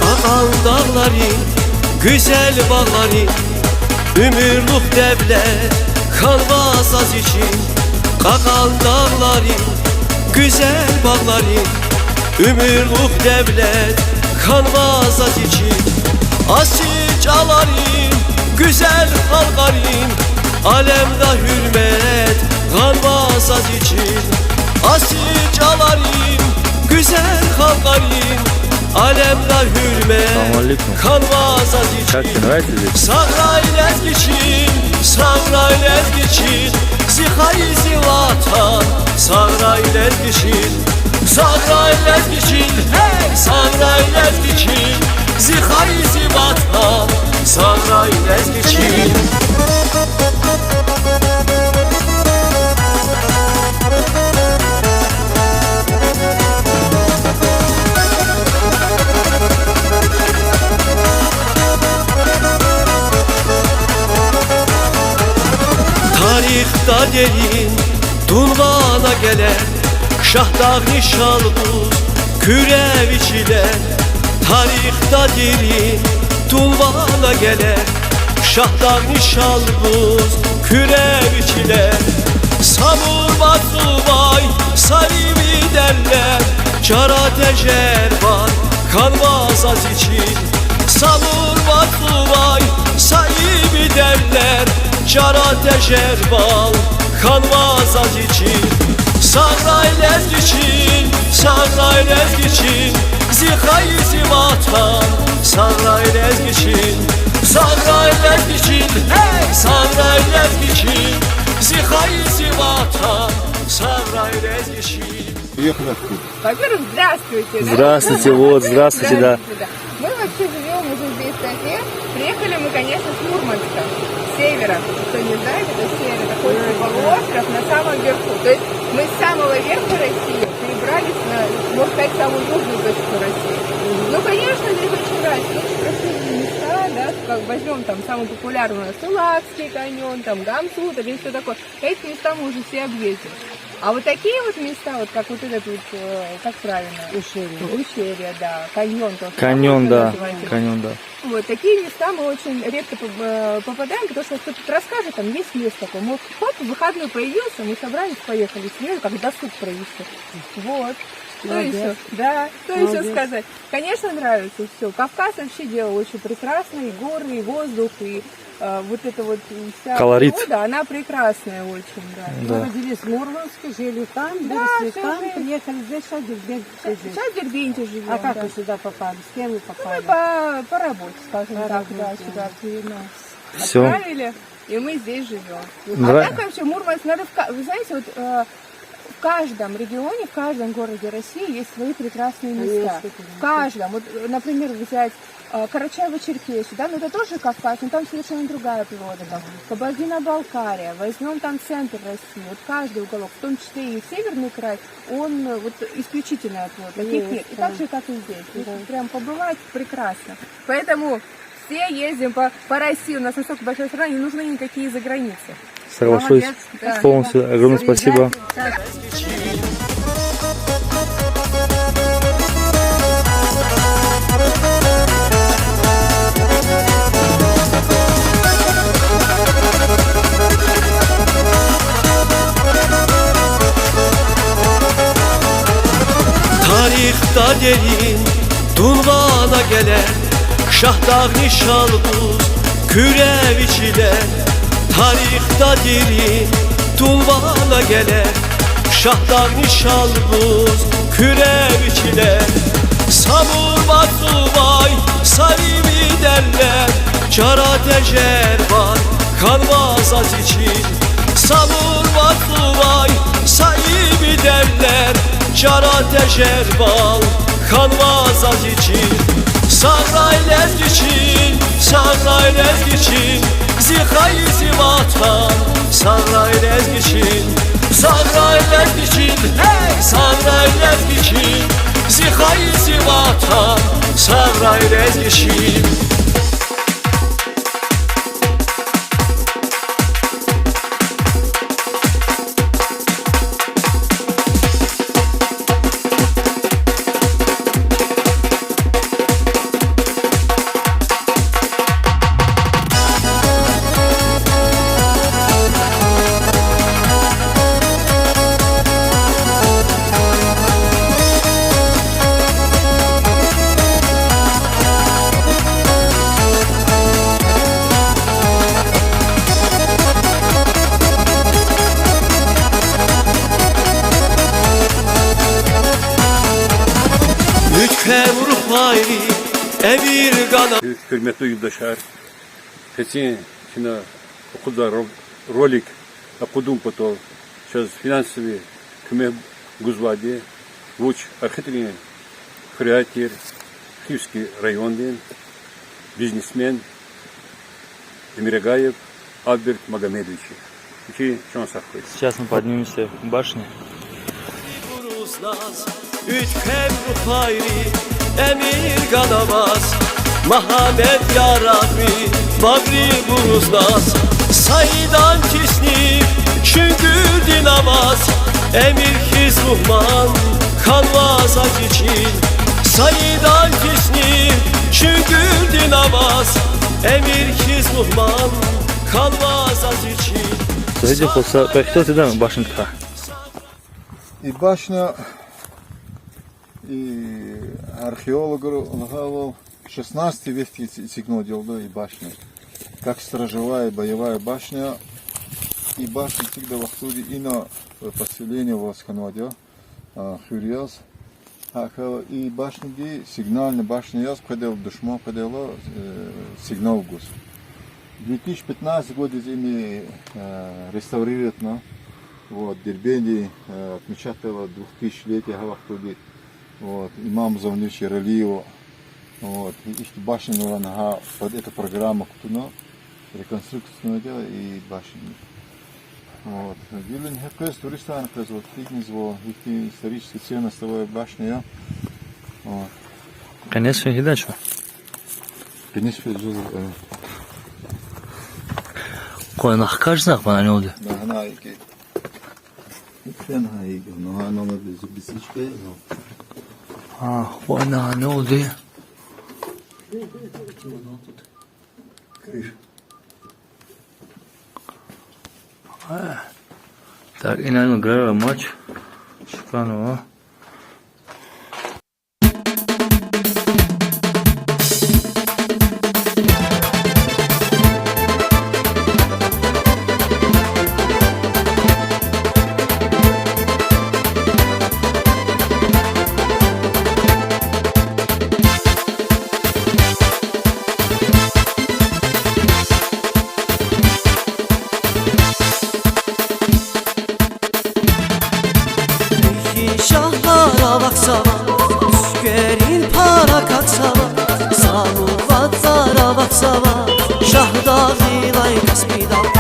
Кьакьан дагъларин, гуьзел багъларин, уьмуьрлух девлет хьанва заз ичин. Кьакьан дагъларин, гуьзел багъларин, уьмуьрлух девлет хьанва заз ичин. Асил чӀаларин, гуьзел халкьарин, алемда гьуьрмет гъанва заз ичин. Асил чӀаларин, гуьзел халкьарин, алемда гьуьрмет хьанва заз ичин. Сагърай лезги чин, сагърай лезги чин, зи хайи зи ватан, сагърай лезги чин. Сагърай лезги чин, гьей, сагърай лезги чин, зи хайи зи ватан, сагърай лезги чин. Тарихда дерин тунвана геле, Шагьдагъни шалбуз куьрев чиле. Тарихда дерин тунвана геле, Шагьдагъни шалбуз куьрев чиле. Самур вацӀувай са ивидевлер, чара тежервал хьанва заз ичин. Самур вацӀувай са ивидевлер, чара тежервал хьанва заз ичин. Сагърай лезги чин, сагърай лезги чин, зи хайи зи ватан, сагърай лезги чин. Сагърай лезги чин, гьей, сагърай лезги чин, зи хайи зи ватан, сагърай лезги чин. Во-первых, здравствуйте, да? Здравствуйте, вот, здравствуйте, да. Здравствуйте, да. Мы вообще живём уже здесь пять лет. Приехали мы, конечно, с Мурманска, с севера. Кто не знает, это север, это Кольский полуостров на самом верху. То есть мы с самого верха России перебрались на, можно сказать, самую южную точку России. Ну, конечно, здесь очень нравится, очень красивые места, да, как возьмём там самый популярный у нас Сулакский каньон, там Гамсутов и всё такое. Эти места мы уже все объездили. А вот такие вот места, вот как вот этот вот, э, как правильно? Ущелье. Ущелье, да. Каньон тоже, да, можно назвать его? Каньон, да. Вот, такие места мы очень редко поп-, э, попадаем, потому что кто-то расскажет, там есть место такое. Мы хоп, в выходной появился, мы собрались, поехали с семьёй, как досуг провести. Вот. Что ещё? Молодец. Да, что ещё сказать? Конечно, нравится всё. Кавказ вообще дело очень прекрасное, и горы, и воздух, и, э, вот это вот, и вся природа, она прекрасная очень, да. Колорит. Да. Мы родились в Мурманске, жили там, выросли там, приехали здесь, щас в Дербенте живём. Щас в Дербенте живём, да. А как вы сюда попали? С кем вы попали? Ну, мы по, по работе, скажем так, да, сюда нас отправили, и мы здесь живём. А так вообще Мурманск, надо в ка-, вы знаете, вот, э, в каждом регионе, в каждом городе России есть свои прекрасные места. Конечно, конечно. В каждом. Вот, э, например, взять, э, Карачаево-Черкесию, да, ну это тоже Кавказ, но там совершенно другая природа, там. Кабардино-Балкария, возьмём там центр России, вот каждый уголок, в том числе и северный край, он, э, вот исключительный от вот таких мест. И так же, как и здесь. Здесь прям побывать прекрасно. Поэтому все ездим по, по России, у нас настолько большая страна, не нужны никакие заграницы. Соглашусь полностью. Огромное спасибо. Тарихда дерин тунвана геле, Шагьдагъни шалбуз куьрев чиле. Тарихда дерин тунвана геле, Шагьдагъни шалбуз куьрев чиле. Самур вацӀувай са ивидевлер, чара тежервал хьанва заз ичин. Самур вацӀувай са ивидевлер, чара тежервал Хьанва заз и чил, сагърай лезги чил, сагърай лезги чил, зи хайи, зи ватан, сагърай лезги чил, сагърай лезги чил, гьей, сагърай лезги чил, зи хайи, зи ватан, сагърай лезги чил. Уьтквем рухвайри эмир гана. Гьуьрметлу юлдашар, къенин чна акъудзавай ро-, ролик акъудун патал чаз финансовый куьмек гузвайди вуч, Архитрин хуьряй тир, Хивский райондин бизнесмен Эмиргаев Альберт Магомедович. Вичи чан сагъ хьуй. Сейчас мы поднимемся к башне. Уьтквем рухвайри эмир гана ваз, Магьамед ярагъви багъри буруз наз. Саидан кисни чуьнгуьрдин аваз, эмир хьиз мугьман хьанва заз и чил. Саидан кисни чуьнгуьрдин аваз, эмир хьиз мугьман хьанва заз и чил. Саид, хъсан къехтел тида башнядикай. И башня, и археологар лагьайвал, шестнадцатый векдиз эцигнавайди я и башня. Как сторожевая, боевая башня. И башня эцигдай вахтунда ина, э, поселение аваз хьанвайди я, а, хуьр яз. ГьакӀ хьайила и башняди сигнальный башня яз къведайла, душман къведайла, э, сигнал гуз. Две тысячи пятнадцатый годиз им, э, реставрировать авуна. Вот, Дербентди, э, отмечатьдайла двухтысячелетие гьа вахтунди. Вот, имам Зовнур Шералиева. Вот, и ихьтин башня авуна гьа под эту программу кутуна. Реконструкция авуна и башня. Вот. Гила гьакъиз туристарни къвезва, вот, фикирзава, ихьтин исторический ценность авай башня я. Вот. Къенез фейидач ва? Къенез фейидач, э. Къванахкажна къванани олди. Да, гьана икӀ. Икьван гьа икӀ, ну, гьа номер биз, биз икӀ, ну. А, къванани олди. Крыша. А, так, инал грара мач. Шуканова. Ихьтин шагьдагъ авахьзава, цуькверин пар акахьзава, сану вацӀар авахьзава, Шагьдагъилай Каспи дагъ.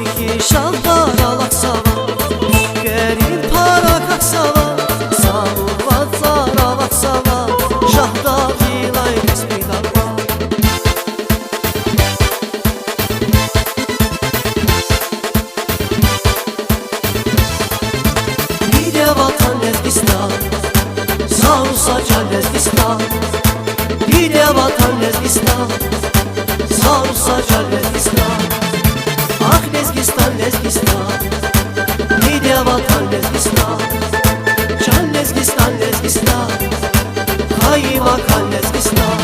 Ихьтин шагьдагъ авахьзава, цуькверин пар акахьзава, сану вацӀар авахьзава, Шагьдагъилай Каспи дагъ. Диде ватан Лезгистан, сагъ хьуй са чан Лезгистан. Диде ватан Лезгистан, сагъ хьуй са чан Лезгистан. Ах, Лезгистан, Лезгистан, диде ватан Лезгистан, чан Лезгистан, Лезгистан, хайи макан Лезгистан.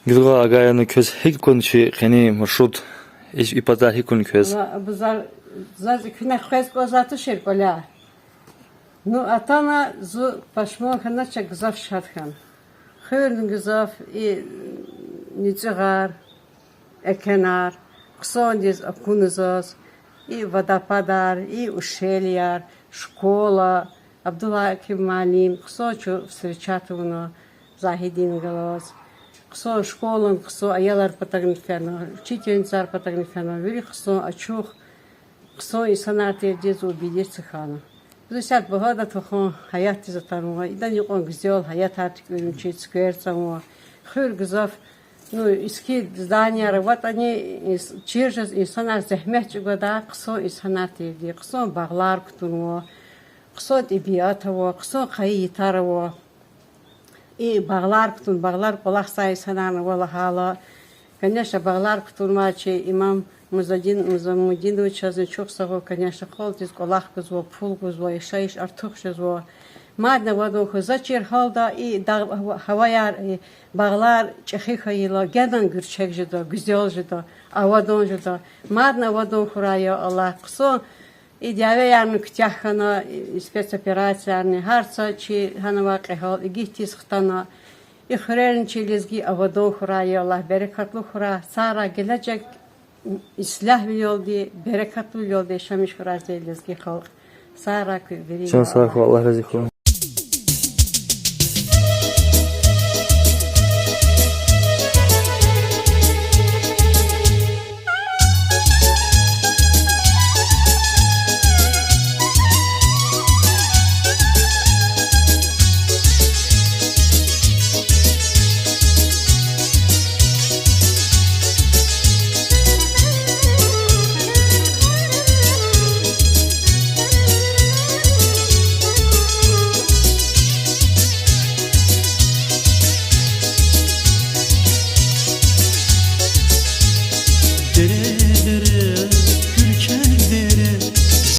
Гуьлгъар Агаевна, квез гьикӀ акуна чи къенин маршрут, и, и патар гьикӀ акуна квез? Ва абазар, заз и куьне къвез кӀанзавай тушир кӀваляй. Ну, атана зун пашман хьанач, гзаф шад хьана. Хуьрни гзаф, и нуцӀуьгъар, экенар, хъсандиз акуна заз, и водопадар, и ущельяр, школа, Абдулгьаким муаллим, хъсан чун встречать авуна, Загьидин галаз. Хъсан школан, хъсан аялар патагни фена, учительницаяр патагни фена, вири хъсан ачух, хъсан инсанар тирди зун убедиться хьана. Зун исятда багьа ада тухун гьаятдиз атанва, идан юкьван гуьзел гьаятар туькӀуьрна чи цуьквер цанва. Хуьр гзаф, ну, иски зданияр аватӀани, инс-, чир жез инсанар зегьмет чӀугвадай хъсан инсанар тирди, хъсан багълар кутунва, хъсан тӀебиат ава, хъсан къайи йитар ава. И багълар кутун, багълар кӀвалахзавай инсанарни ава лагьайла. Конечно, багълар кутунвай чи имам Музадин Музамудиновичазни чухсагъул, конечно, халкьдиз кӀвалах гузва, пул гузва, яшайиш артух жезва. Мадни авадан хьуй, за чир гьалда и дагъ, гьаваяр, и багълар чӀехи хьайила, генани гуьрчег жеда, гуьзел жеда, авадан жеда. Мадни авадан хьурай, я Аллагь, хъсан и дявеярни куьтягь хьана, и спецоперациярни, гьар са чи гьанавай кьегьал игитдиз хтана. И хуьрерни чи лезги авадан хьурай, я Аллагь, берекатлу хьурай, сагърай, гележег ислягьвилелди, берекатлувилелди яшамиш хьурай зи лезги халкь. Сагърай куьн вири, я Аллагь. Чан сагъ хьуй, Аллагь рази хьуй.